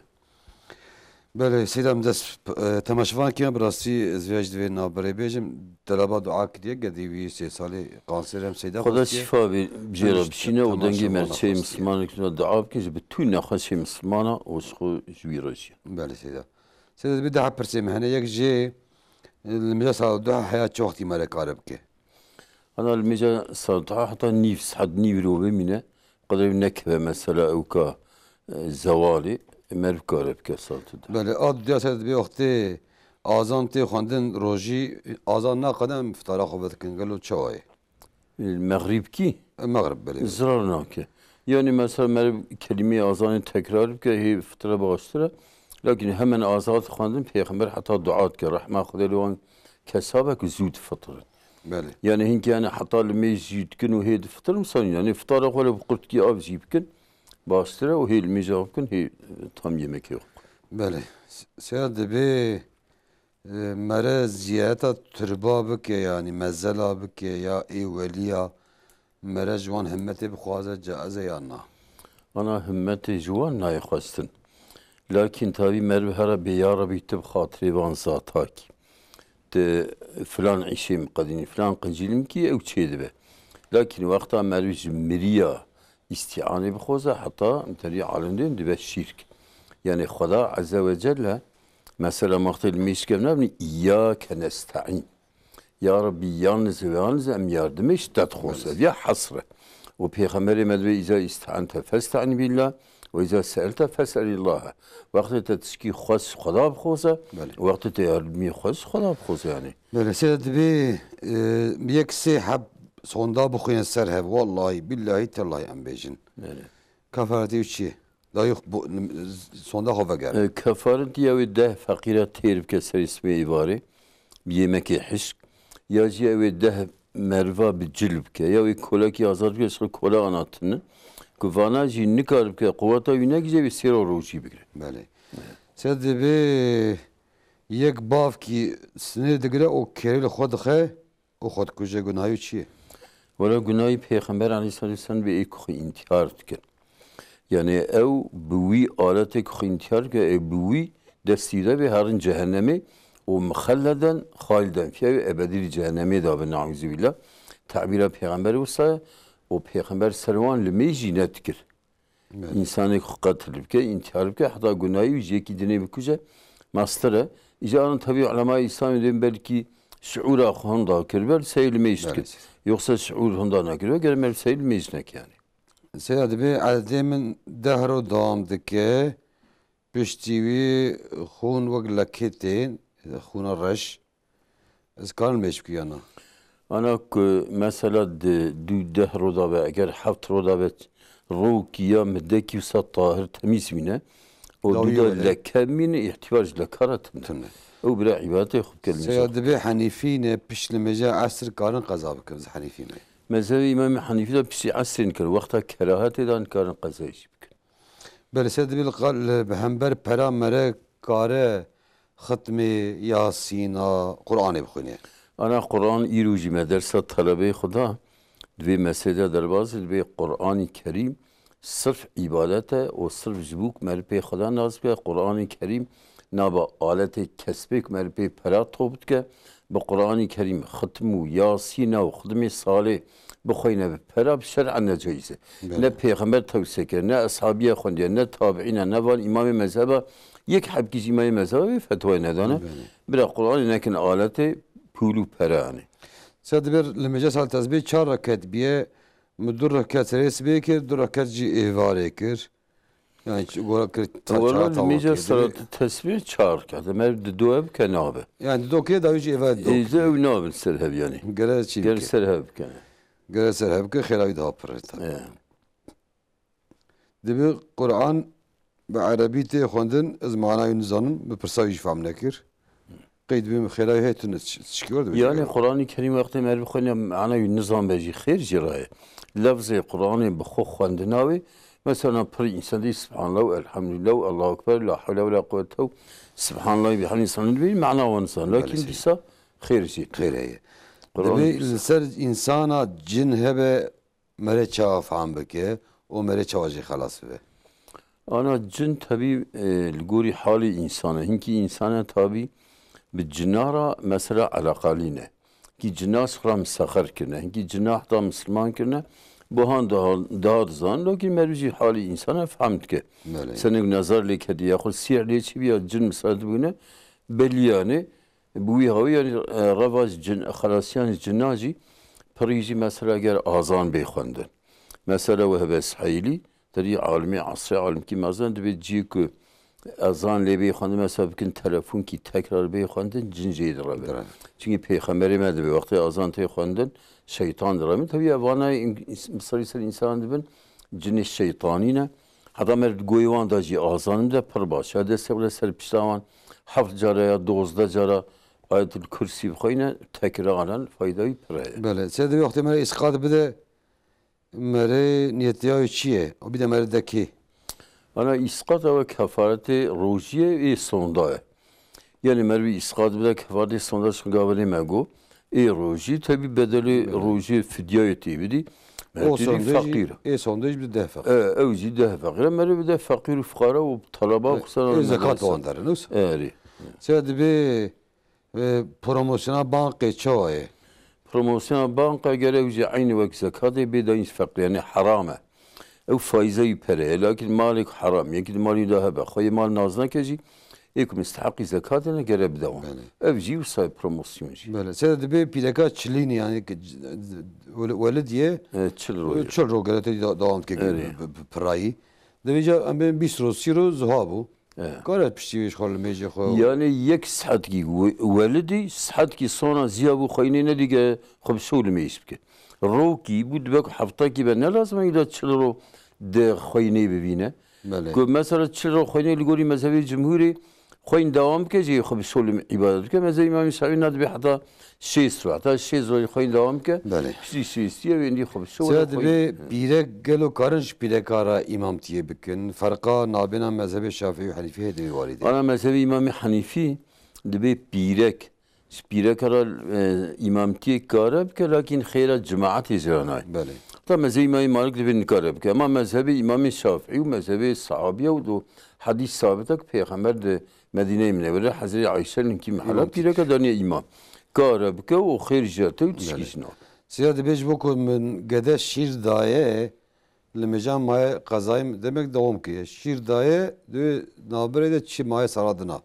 Belê, Seyda, em dest, e, temaşevan kiyan, bi rastî ez vê ji divê navberê bêjim, delaba dua kiriye, gedî wî sê salî kanser hem Seyda Xweda şifa bê, bijêre bişîne û dengê merçeyê Mislimanan kişîne dua bikin, ji bi tû nexweşê Mislimana û ji xwe ji wî re jî. Belê Seyda. Seyda, dibê daha pirsê me hene, yek jê, e, li mêja saet duha heya çi wextî me re kare bike? Ana li mêja saet duha heta nîv, saet nîv ro bimîne. Qedrê wî nekeve mesela ewka, e, zewalê, meriv kare bike saet du. Belê, a diya ser dibê wextê azan tê xwendin rojî, azan naqede em fitara xwe vedikin, gelo çawa ye? E, mexrîb kî? E, mexrib, belê, belê. Zirar nake. Yani mesela meriv kelimeyê azanê tekrar bike, hê fitire baştir e. Lakin hemen azan xwendin, Pêxember heta dua dike, rehma Xwedê li wan kesa be ku zû difitirin. Belê. Yani hinkî yani heta li mêj jî dikin û hê difitirin, misan yani fitara xwe li bi qurtkî av jî bikin, baştir e û hê li mêja bikin, hê, e, tam yemekê xwe. Belê. S-, Seyda, dibê, e, mere ziyareta turba bike, yani mezela bike ya ê weliya, mere ji wan himmetê bixwaze, caiz e ya na? Ana himmetê ji wan nayê xwestin. Lakin tabî meriv here bê, ya Rebî, tu bi xatirê van zatakî, tu filan îşê min qedînî, filan qincîl min kî, ew çêdibe. Lakin wexta meriv ji miriya îstîanê bixwaze, heta derî alimdên dibe şîrk. Yani Xweda Azze ve Celle, mesela wextê li mêj kevnabnî, îyyâke nesta'în. Ya Rebî, yalnız ve yalnız em yardimê ji te dixwazin. Ev ya hesr e. Û Pêxemberê me dibê, "Îza îste'ente feste'in billah, ve îza se'elte fes'elillahe." Wextê te tişkî xwest, Xweda bixwaze. Belê. Wextê te yardimî xwest, Xweda bixwaze yani. Belê, sê dibê, e, yek sê heb sonda bixwîne ser hev. Wallahî, billahî, tellahî em bêjin. Belê. Kefaretê wî çi ye? Dayî xwe bo-, sonda xwe vegere. E, kefaret ya wê deh feqîra têr bike serê sibê êvarê, bi yemekê hişk, ya jî ew ê deh meriva bi cil bike, ya wê kolekî azad bike, ji kola ana tune, ku vana jî nikar bike, quweta wî negije, wê sêra rojî bigire. Belê. Sê dibê yek bavkî sinê digire û kêrê li xwe dixe, û xwe dikuje, gunahî wî çi ye? Wela gunahî Pêxember aleyhisselatu vesselam vê ê ku xwe întîhar dikin. Yani ew bi wî aletê ku xwe întîhar dike, ew bi wî destî de bê herin cehennemê û mixelleden xaliden fîha, ew ebedî li cehennemê de be, neuzubîllah. Tabîra Pêxemberê wisa ye û Pêxember ser wan limê jî nedikir. Belê. Însanê ku qetil bike, întîhar bike, heta gunahî wî ji yekî dinê bikuje, mestir e. Îca an tevî ulemayê Îslamê dibên belkî şiûra xwe hinda kiribe, li seyê limêj dike. Belê. Yoksa şiûr hinda nekiribe, gere me li seyê limêj neke yani. Seyda dibê edetê min deh roj dewam dike, piştî wî xûn wek lekê tên, xûna reş. Ez karim mêj bikî ya na? Ana ku mesela di dû deh ro da be, eger heft ro da be, rokî ya midekî wisa tahir temîz bîne, û dû da leke bîne, îhtîbar ji leka re tune. Tune. Ew bira îbadetê xwe bike li Seyda dibê Henîfî ne, pişt li mêja esr karin qeza bikin, ez Henîfî me. Mezhebê Îmamê Henîfî de piştî esrê nikir, wexta kerahetê de nikarin qezayê jî bikin. Belê, sê dibê li qal-, li, bi hember pera mere kare xitmê Yasîna, Qur'anê bixwîne. Ana Qur'an îro jî me dersa telebeyê xwe da, divê mescida derbazê, divê Qur'anî Kerîm sirf îbadet e û sirf ji bo ku meriv pê Xweda nas bike, Quranê Kerîm nabe aletê kesbê ku meriv pê pera top dike. Bi Quranê Kerîm, xitm û Yasîna û xidmê salê bixweyne bi pera, bi şer'en necaiz e. Belê. Ne pêxember tewsiye kir, ne eshabiye xwendiye, ne tabiîne, ne van îmamê mezheba, yek hebkî ji îmamê mezheba wê fetwayê nedane. Belê. Bira Quranê nekin aletê pûl û pere anê. Sê dibir li mêja sal tesbê çar reket biye, min du reket serê sibê kir, du reket jî êvarê kir. Yani çi gora kir ta Wala çaxa li tawon mêja kir. Sala tesbê çar reket. Mer di do ev ke nabe. Yani di do kê dawî jî êvarê do Êze kir. Ew nabin ser hev yani. Gere çî Gere bike. Ser hev bikene. Gere ser hev bike, xêra wî daha pir e tabii. E. Dibi Quran bi erebî tê xwendin, ez manayê nizanim, bi pirsa wî jî fam nekir. Qey dibê min xêra wî heye, tu ne çi-, çi kir dibê Yani xêra? Quranê Kerîm wextê meriv xwene mana wî nizan be jî xêr jî raye. Lefzê Quranê bi xwe xwendina wê, mesela pir însan dî Subhanallah û Elhamdülillah û Allahu Ekber, la hewle ve la quwwete û Subhanallah bi hemdî sanin dibê mana wan nizan. Belê Lakin sey. Dîsa xêr jî. Xêr heye. Quran Dibê li ser însana cin hebe, mere çawa fam bike û mere çawa jê xelas bibe? Ana cin tebî, e, li gorî halê însan e. Hinkî însan e tabî bi cina re mesela eleqalî ne. Hinkî cina ji xwe re misexer kirine. Hinkî cina heta misilman kirine. Bo han daha, daha dizan. Lakin meriv jî halê însan e fehm dike. Belê. Senek nazar lê kediye. Xwe sîhr lê çi biya cin misal dibûne. Beliyane. Bi wî hawî, yanî, e, reva ji cin, xelasiyan ji cinan jî, pirî jî mesela ger azan bê xwendin. Mesela we hebe Sihêlî, derî alimê esrê, alimkî mezin dibê cî ku ezan lê bê xwendin, mesela bikin telefonkî tekrar bê xwendin, cin jê direve. Direve. Çimkî pêxemberê me dibê, wextê azan tê xwendin, şeytan direve. Tevî evana ins-, misal ser însan dibin, cinê şeytanî ne. Heta me di goyê wan de jî azan bide pir baş. Ya destê xwe ser pişta wan heft cara ya dozdeh cara Ayetul Kursî bixweyne, tekraren fayda wî pir heye. Belê. Sê divê wextê me re îsqat bide, me re niyetiya wî çi ye? O bide me re dekê. Ana îsqat ew e kefaretê rojiyê ê sonda ye. Yani mervî îsqat bide kefaretê sonda, çi gaverê me got. Ê rojî tebî bedelê Belê. Rojiyê fidyayê tê bidî. Me O têdî sondê jî, feqîr. Ê sondê jî bi deh feqîr. E, ew jî deh feqîr. Mervî bide feqîr û fuqara û talaba Ê, xusana ê zekat mezesa. Wan derin, wisa? Erê. Sê dibê, e, promosyona bankê çawa ye? Promosyona banka gere ew jî eynî wek zekatê bê dayîn ji feqîr. Yani heram e. Ew faize wî pere ye, lakin malek heram, yekî di malî de hebe, xweyê mal nas neke jî, ê ku misteheqî zekatê ne gere bide wan. Belê. Ev jî wisa ye promosyon jî. Belê. Sê dibê pîreka çilînî, yani ki c-, c-, wel-, welid ye, E, çil ro ye. Çil ro gere te da-, dewam dike Erê. Bi, bi, bi pirayî. Divê ca em bên bîst ro, sî ro ziha bû. E. Kare piştî wê ji xwe li mêjê xwe. Yani yek saetkî we-, welidî, saetkî sona ziya bû xweynê nedîge xwe bi şew li mêj bike. Rokî bû dibe ku heftakî be ne lazim e îda çil ro de xweynê bibîne. Belê. Ku mesela çil ro xweynê li gorî mezhebê cumhurê xweyn dewam bike jî xwe bi şew li îbadet bike. Mezhebê Îmamê Şafî ne dibe heta şêst ro, heta şêst ro xweyn dewam bike. Belê. Piştî şêstiyê wê endî xwe bi şew Sê were xweyn. Dibê pîrek gelo karin ji pîreka re îmamtiyê bikin? Ferqa nabêna mezhebê Şafî û Henîfî heye di wî warî de? Ana mezhebê Îmamê Henîfî dibê pîrek Ji pîreka re, e, îmamtiyê kare bike, lakin xêra cemaetê jê re nayê. Belê. Ta mezhebê Îmamê Malik dibê nikare bike. Ama mezhebê Îmamê Şafî û mezhebê sahabiya û do hedîs sabit e ku Pêxember di Medîneyê Minewere Hezrê Ayşe ninkî mehela Îmamtî. Pîreka daniye îmam. Kare bike û xêr jê te û tişkî Belê. Ji nav. Siya dibê ji bo ku min gede şîr daye, Li mêjan maye qezayê min demek dewam kiriye. Şîr daye, divê navberê de çi maye sara dina.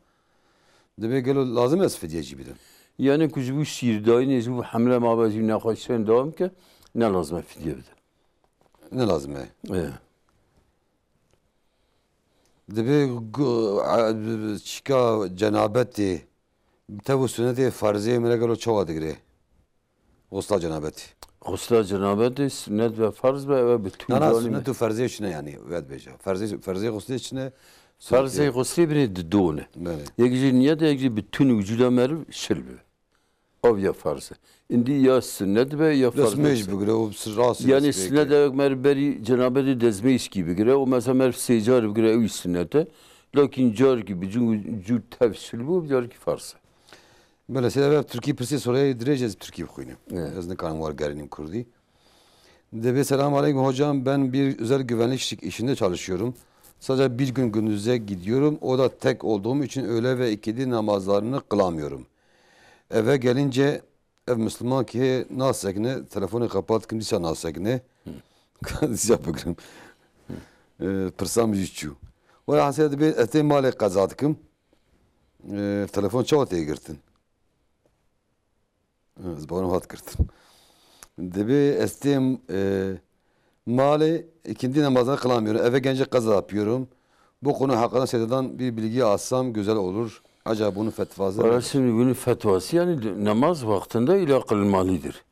Divê gelo lazim ez fidye jî bidim? Yani ku ji bo şîrdayînê, ji bo hemle mabe, ji bo nexweşiyên dewam ke, ne lazim e fidye bide. Ne lazim e. E. Divê gu-, a, çika cenabetê, tev û sunetê ferzê min re gelo çawa digire? Xusla cenabetî. Xusla cenabetî, sunnet ve farz be, ew bi tûn Na, na, canî me. Sunnet û ferzê çi ne yani, wê dibêje. Ferzê, ferzê xuslê çi ne? Ferzê xuslê binê di do ne. Belê. Yek jî niyet e, yek jî bi tûn wicûda meriv şil be. Ev ya farz e. Îndî ya sunnet be, ya farz Destmêj be. Bigire û s-, rastî Yani destpê sunnet ke. Ew meriv berî cenabetê destmêjkî bigire û mesela meriv sê car bigire, ew jî sunnet e. Lakin carkî bi cû, cû tev şil bû, carkî farz e. Belê, sê ev tirkî pirsê soreyê dirêj ez tirkî bixwînim. Evet. Ez nikarim wergerînim kurdî. Debe selamun aleyküm hocam, ben bir özel güvenlik şi-, işinde çalışıyorum. Sadece bir gün gündüze gidiyorum. O da tek olduğum için öğle ve ikindi namazlarını kılamıyorum. Eve gelince ev Müslüman ki nasekne, telefonu kapat, kim disa nasekne. Disa bikrim. E, pirsam jî çû. Wala hesê dibe ez tê malê qeza dikim. E, telefon çawa tê girtin? Ez bawerim hat girtin. Dibê ez têm, e, malê ikindi namazına kılamıyorum. Eve gelince kaza yapıyorum. Bu konu hakkında Seyda'dan bir bilgi alsam güzel olur. Acaba bunun fetvası Valla nedir? Şimdi bunun fetvası yani namaz vaktinde ile kılınmalıdır.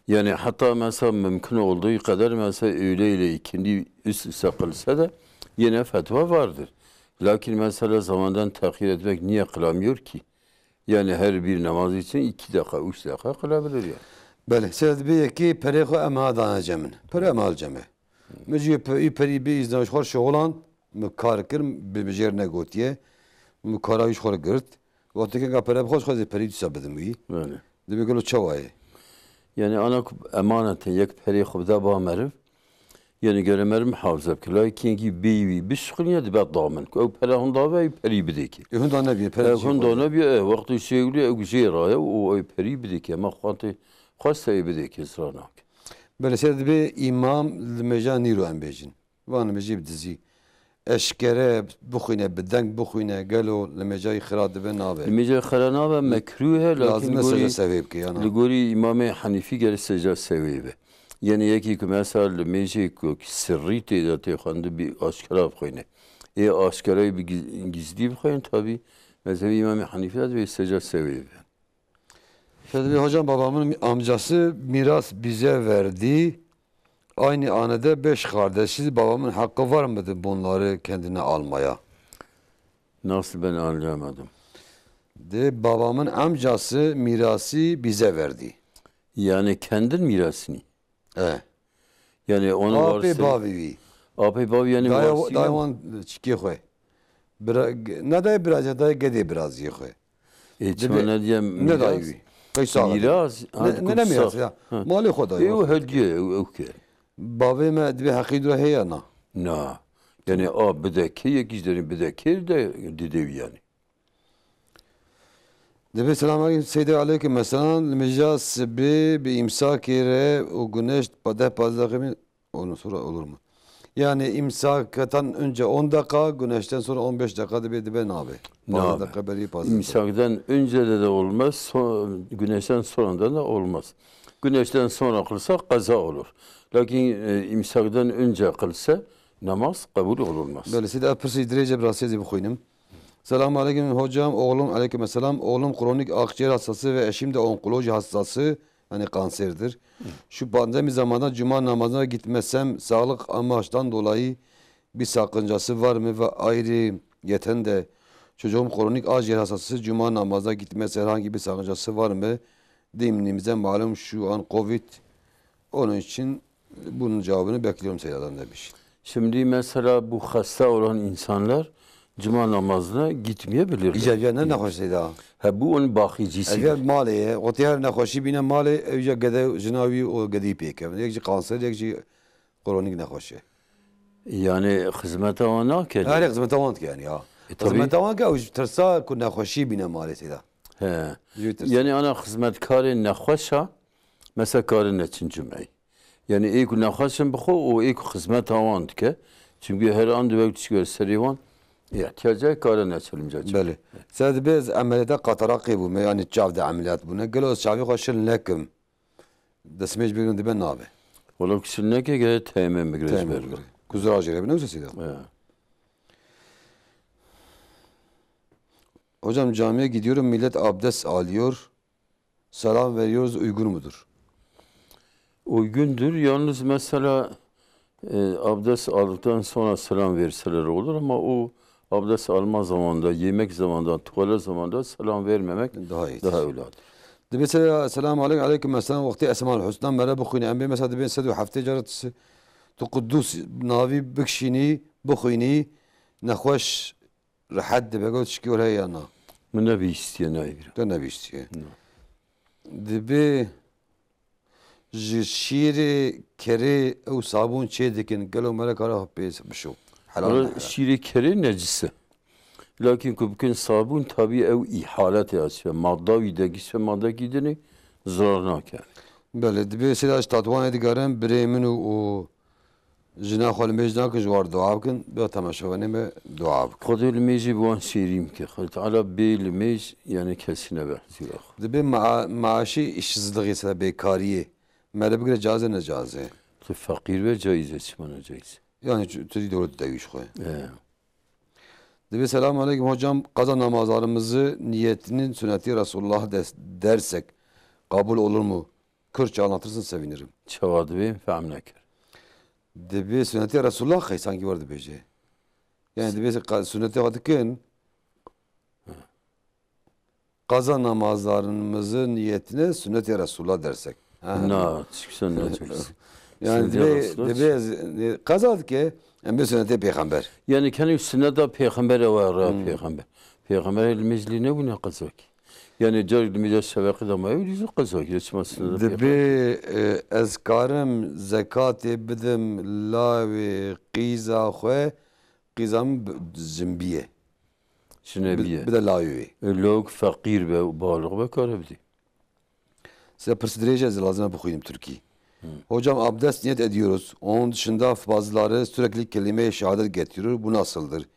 Yani hatta mesela mümkün olduğu kadar mesela öğle ile ikindi üst üste kılsa da yine fetva vardır. Lakin mesela zamandan tehir etmek niye kılamıyor ki? Yani her bir namaz için iki dakika, üç dakika kılabilir yani. Belê, sê dibê yekê perê xwe emanet dane cem min. Perê emanet cem e. Min jî pe-, î perî bi îzna ji xwe şixulan, min kar kir, bi, bi jêr negotiye. Min kara wî ji xwe re girt. Wextê ke pere bixwe ji xwe zê perî dîsa bidim wî. Belê. Dibê gelo çawa ye? Yani ana ku emanet e, yek perê xwe bide ba meriv, yani gere meriv muhafaza bike. Layekî yekî bêyî wî bişuxulîne dibe damin. Ku ew pere hunda ve, ew perî bidêke. E, hunda nebiye, pere Ew çi hunda koyuyor? Nebiye, e, wextê şêwilî ew jê raye û ew perî bidêke. Me xwantê xweste ê bidêke, zira nake. Belê, sê dibê îmam li mêja nîro em bêjin. Van li mêjê bi dizî. Eşkere bixwîne, bi deng bixwîne, gelo li mêjayî xira dibe nabe? Li mêjayî xira nabe, mekrûh e, lakin Lazim e li gorî, seca sewê bike, ya na? Li gorî Îmamê Henîfî gere seca sewê be. Yani yekî ku mesela li mêjê ku sirrî tê de tê xwendin bî aşkera bixwîne. Ê aşkerayî bi giz-, gizlî bixwîne, tabî mezhebî Îmamê Henîfî de divê seca sewê be. Şöyle bir hocam, babamın amcası miras bize verdi. Aynı hanede beş kardeşiz. Babamın hakkı var mıdır bunları kendine almaya? Nasıl, ben anlayamadım. De babamın amcası mirası bize verdi. Yani kendin mirasını? E. Yani onu Apê varsay-, bavî wî. Apê bavî yani Daya, varsayın. Daya wan çikê xwe. Bira, ne dayê biraz ya, dayê gedê biraz yê xwe. E, çima Dibê, ne diye ne dayê miras? Wî. Qeysa Miras, ne, ha, ne, ne miras ya. Ha. Malê xwe dayê. Ew hediye, ew, ew ke. Bavê me dibê heqî dura heye na. Na. Yani a bidekê, yek jî derî bidekê de didê wî yani. Dibê selam aleyküm, Seyde aleyküm selam. Li mêja sibê bi îmsakê re û güneş pa-, deh pazdeh qimî, ondan sonra olur mu? Yani imsaktan önce on dakika, güneşten sonra on beş dakika dibê, dibe nabe. Na. Pazdeh dakika berî pazdeh dakika. İmsaktan önce de, de olmaz, son-, güneşten sonra da olmaz. Güneşten sonra kılsa kaza olur. Lakin, e, imsaktan önce kılsa namaz kabul olunmaz. Belê, sê de pirsî dirêce bi rastiyê zî bixwînim. Selamun aleyküm hocam, oğlum, aleyküm selam. Oğlum kronik akciğer hastası ve eşim de onkoloji hastası, yani kanserdir. Şu pandemi zamanında cuma namazına gitmesem sağlık amaçtan dolayı bir sakıncası var mı? Ve ayrıyeten de çocuğum kronik akciğer hastası, cuma namazına gitmesi herhangi bir sakıncası var mı? Dinimize malum şu an covid, onun için bunun cevabını bekliyorum Seydadan demiş. Şimdi mesela bu hasta olan insanlar cuma namazına gitmeyebilirler. Îcar ya ne nexweş Seyda? Ha, bu onun bakicisidir. Eger malê ye, o diğer nexweşî bîne malê, ew ya gede jina wî û gedî pêkevin. Yek jî kanser, yek jî kronik nexweşî. Yani xizmeta wan nake? Her xizmeta wan dike yani ya. E, tabii. Xizmeta wan ke ew ji tirsa ku nexweşî bîne malê Seyda. He. Ji tirsa. Yani ana xizmetkarê nexweşa, mesela karin neçin cumeyê. Yani ê ku nexweş in bi xwe û ê ku xizmeta wan dike. Çünkü her an dibe tişt were serê wan, ihtiyaca kare neçilimca çi. Belê. Sê dibê ez emeliyata kataraqê bûme, yani çav de emeliyat bûne. Gelo ez çavê xwe şil nekim. Destmêj bigrin dibe nabe. Wala ku şil neke gere teymen bigre ji ber. Kuzra jê re bine wisa Seyda. He. Hocam camiye gidiyorum, millet abdest alıyor. Selam veriyoruz, uygun mudur? Uygundur. Yalnız mesela, e, abdest aldıktan sonra selam verseler olur ama o abdest alma zamanında, yemek zamanında, tuvalet zamanında selam vermemek daha iyidir. Daha evladır. Dibê se-, selamu aleykum, aleykum esselam. Wextê Esmaül Husna mere bixwîne. Em bê mesela dibê sed û heftê cara tu, tu qudus navî bikşînî, bixwînî, nexweş rehet dibe, got şikî were ya na. Min nebihîstiye nayê bîra. Te nebihîstiye. Na. Dibê Ji şîrê kerê ew sabûn çê dikin, gelo me re kare pê bişo? Helal Wala ne helal? Şîrê kerê necis e. Lakin ku bikin sabûn, tabî ew îhaletê ya çi ye. Madda wî degîşe, madekî dinê zirar nake. Belê, dibê sêra ji Tatwanê digerin, birê min û, û jina xwe li mêj nakin, ji war dua bikin, bila temaşevanê me dua bikin. Xwedê li mêjê bi wan şêrîn bike. Xwedê Teala bê li mêj, yani kesî nebe zîra xwe. Dibê mea-, meaşê îşsizlixê, sera bêkariyê, mere bigire caze ne caze? Tu feqîr be caîz e, çima ne caîz? Yani tu, tu dewlet de wî ji xwe. Ee. Dibê, "Selamun aleyküm hocam, qeza namazlarımızı niyetinin sünneti Resulullah des-, dersek kabul olur mu? Kürtçe anlatırsın sevinirim." Çawa dibê, fehm nekir. Dibê sünneti Resulullah xey sanki var dibêje. Yani dibê ka-, sünneti xwe dikin. Hı. Qeza namazlarımızı niyetine sünneti Resulullah dersek. Ha. Na, çik sünnet olsun. Yani Sünneti dibê, Resulullah. Dibê ez, e, qeza dike, em bê sünnetê pêxember. Yani kelim sünneta pêxember ew e, ra Hmm. pêxember. Pêxember el meclî nebûne qeza ki. Yani car li mêja şeveqê de maye, wî dî qeza ki, çima sünneta Dibê, pêxember? E, ez karim zekatê bidim lawê qîza xwe, qîza min bi-, jinbiye. Jinebiye. Bi-, bide layoyê. E, lok feqîr be, balix be, kare bidî. Size pirs dirêj e, ez lazim e bixwînim Tirkî. Hı. Hocam, abdest niyet ediyoruz. Onun dışında bazıları sürekli kelime-i şehadet getiriyor. Bu nasıldır?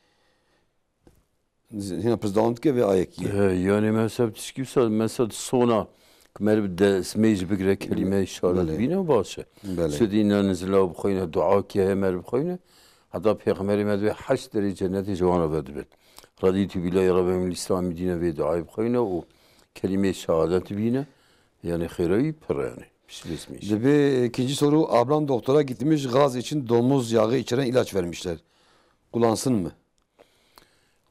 Hina pirs dewam dike vê ayekî. E, yani mesela tişkî wisa, mesela sona, ku meriv destmêj bigire, kelîme-i şehadet Belê. Bîne, baş e. Belê. Sudî ne nizila bixwîne, dua ki heye meriv bixwîne. Heta Pêxemberê me divê heşt derê cennetê ji wan re vedibin. Radîtu bîlahî Rebben û bil Îslamî dîne, vê duayê bixwîne û kelîmê şehadet bîne. Yani xêrayî pir e yani. Pişt destmêj. Dibê ikinci soru, ablam doktora gitmiş, gaz için domuz yağı içeren ilaç vermişler. Kullansın mı?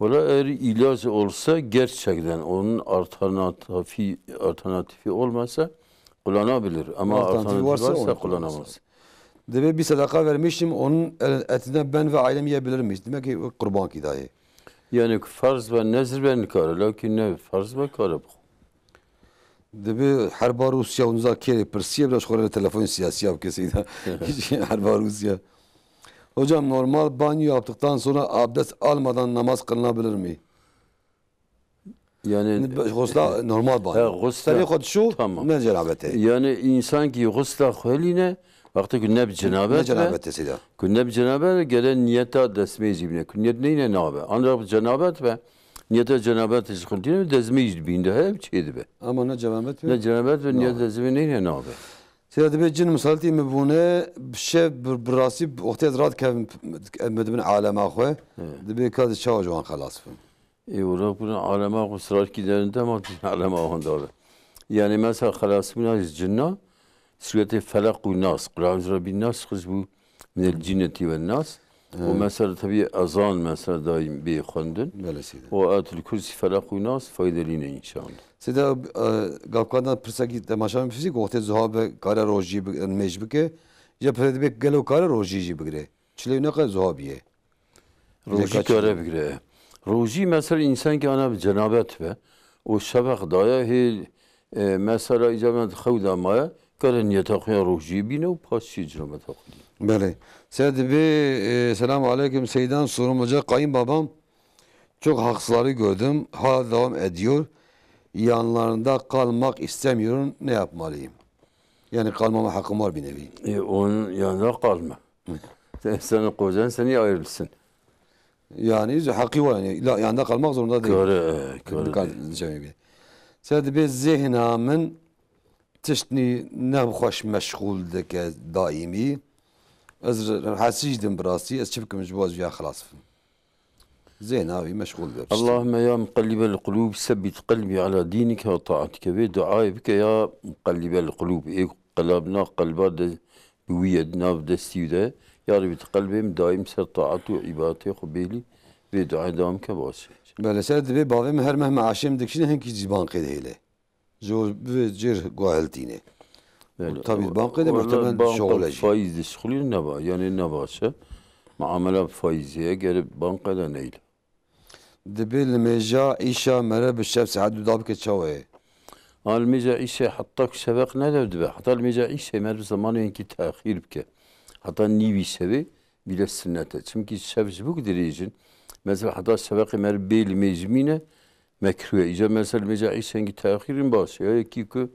Valla eğer ilaç olsa gerçekten onun alternatifi, alternatifi olmasa kullanabilir. Ama Alternatifi alternatifi varsa varsa onu kullanamaz. Kullanamaz. Dibê bir sadaka vermiştim, onun el-, etinden ben ve ailem yiyebilir miyiz? Demek ki kurban kidayı. Yani farz ve nezir ve nikare, lakin ne farz ve kare bu. Dibê herba Rûsya û niza kê lê pirsiye, bila ji xwe re telefonê siyasiya bike seyda. Herba Rûsya. Hocam, normal banyo yaptıktan sonra abdest almadan namaz kılınabilir mi? Yani Xusla normal banyo. He, xusla. Serê xwe dişo, Tamam. Ne cenabete. Yani insan ki xusla xwelîne, wextê ku ne bi cenabet Ne be, cenabete seyda. Ku ne bi cenabet be, gere niyeta destmêjî bîne. Ku niyet neyne nabe. Ancak bi cenabet be, niyeta cenabet ji xwe tîne, destmêj dibîn de heye, çê dibe. Ama ne cenabet be. Ne cenabet be, niyet Nabe. Destmêj neyne nabe. Seyda, dibê cin misaltî min bûne, bi şev bi, bi rastî wextê ez radikevim, em dibin alema xwe, He. Dibê ka ez çawa ji wan xelas bim? Ê, wira bûne alema xwe sirarkî derinde ma tu alema wan dabe. Yani mesela xelasbûna ji cinna, sûretê Felaq û Nas, Qul eûzû bi Rabbin Nas, xizbû minel cinneti wen nas. Û He. Mesela tabii ezan mesela daîm bê xwendin. Belê seyda. Û Ayetul Kursî, Felaq û Nas faydelî ne inşallah. Seyda, e, gavkanda pirsekî temaşa min fizîk, wextê zuha be kare rojî bi-, mêj bike, ya pire dibê gelo kare rojî jî bigire. Çilê ne qe zuha biye. Rojî Zeka kare çilê. Bigire. Rojî mesela însan ki ana bi cenabet be û şeveq daye hê, e, mesela îca me di xew de maye, kare niyeta xwe ya rojiyê bîne û paşê cenabeta xwe dîne. Belê. Seyda dibê, e, selamu aleyküm Seydan, sorum olacak. Kayınbabam çok haksızları gördüm. Hala devam ediyor. Yanlarında kalmak istemiyorum. Ne yapmalıyım? Yani kalmama hakkım var bir nevi. E, onun yanında kalma. Sen, senin kocan seni ayrılsın. Yani heqî var yani. İlla yanında kalmak zorunda değil. Kare, e, kare Dikkat değil. Edeceğim gibi. Sen de bir zihna min tiştnî ne xweş meşgûl dike daîmî. Ez rahatsız dim bi rastî. Ez çi bikim ji bo ez ya xelas bim? Zihna wî meşgûl be. Allahümme ya mukallibel kulûb, sebbit kalbi ala dinike ve taatike. Vê duayê bike ya mukallibel kulûb. Ê qelabna qelba de bi wî ye, di nav destî wî de. Ya Rebî, tu qelbê min daîm ser taat û îbadetê xwe bêlî. Vê duayê dewam ke baş e. Belê, ser divê bavê min her meh meaşê min dikişîne, hinkî jî bankê dihêle. Ji bo bivê cêr guhiltîne. Belê. Tabî bankê de muhtemelen banka şoxle jî. Faîz dişixulî neba, yani ne baş e. Muamela bi faîzê ye, gere banka de neyle. Dibê li mêja îşa mere bi şev saet du dabike çawa ye? An li mêja îşê heta ku şeveq nedew dibe. Heta li mêja îşê meriv zemanê hinkî texîr bike. Heta nîvî şevê bîle sinnet e. Çimkî şev ji bo ku dirêj in. Mesela heta şeveqê meriv bê li mêj mîne, mekruh e. Îcar mesela li mêja îşê hinkî texîr in baş e. Ya yekî ku,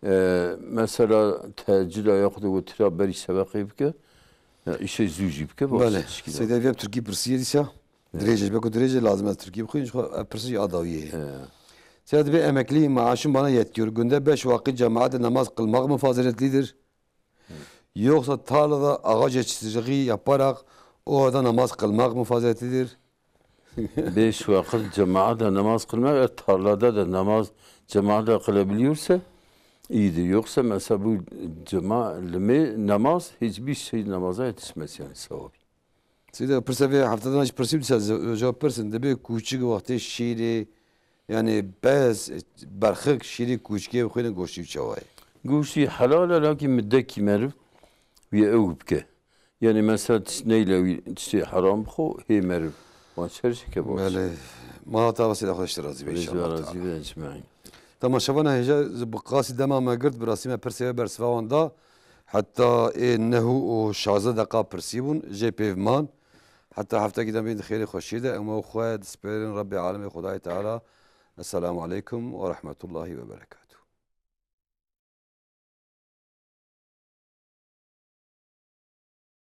e, mesela teheccuda ya xwe de witira berî şeveqê bike, ya îşê zû jî bike, baş Belê. e, tişkî de. Seyda Eviyem Tirkî pirsiye dîsa. Dirêj e, ji ber ku dirêj e lazim ez Tirkî bixwînim, ji xwe ev pirsî jî a dawiyê ye. He. Seyda dibê emeklî, maaşım bana yetiyor. Günde beş vakit cemaate namaz kılmak mı faziletlidir? Yoksa tarlada ağaç yetiştirmeyi yaparak orada namaz kılmak mı faziletlidir? Beş vakit cemaate namaz kılmak, eğer tarlada da namaz cemaate kılabiliyorsa iyidir. Yoksa mesela bu cema, li me namaz hiçbir şey namaza yetişmez yani sevabı. Seyda, pirsa vê hefteden ji pirsî dîsa ze-, cevap pirsin. Dibê kûçik wextê şîrê, yani bez, berxik şîrê kûçikê bixwîne goştî û çawa ye? Goştî helal e, lakin midekî meriv wî ew bike. Yani mesela tişt neyle wî tiştê heram bixwe, hê meriv. Wan çerşeke baş. Belê. Ma hata Seyda, Xwedê ji te razî be Xwedê ji we inşallah razî teala. be ecmaîn. Temaşevana hêja, bi qasî dema me girt, bi rastî me pirsê ve bersiva wan da. Heta ê neh û şazdeh deqa pirsî bûn, jê pêv man. Heta heftekî din bên di xêrê xweşiyê de, em we xwe dispêrin Rebbê Alemê Xwedayê Teala. Esselamu aleykum ve rahmetullahi ve berekatuhu.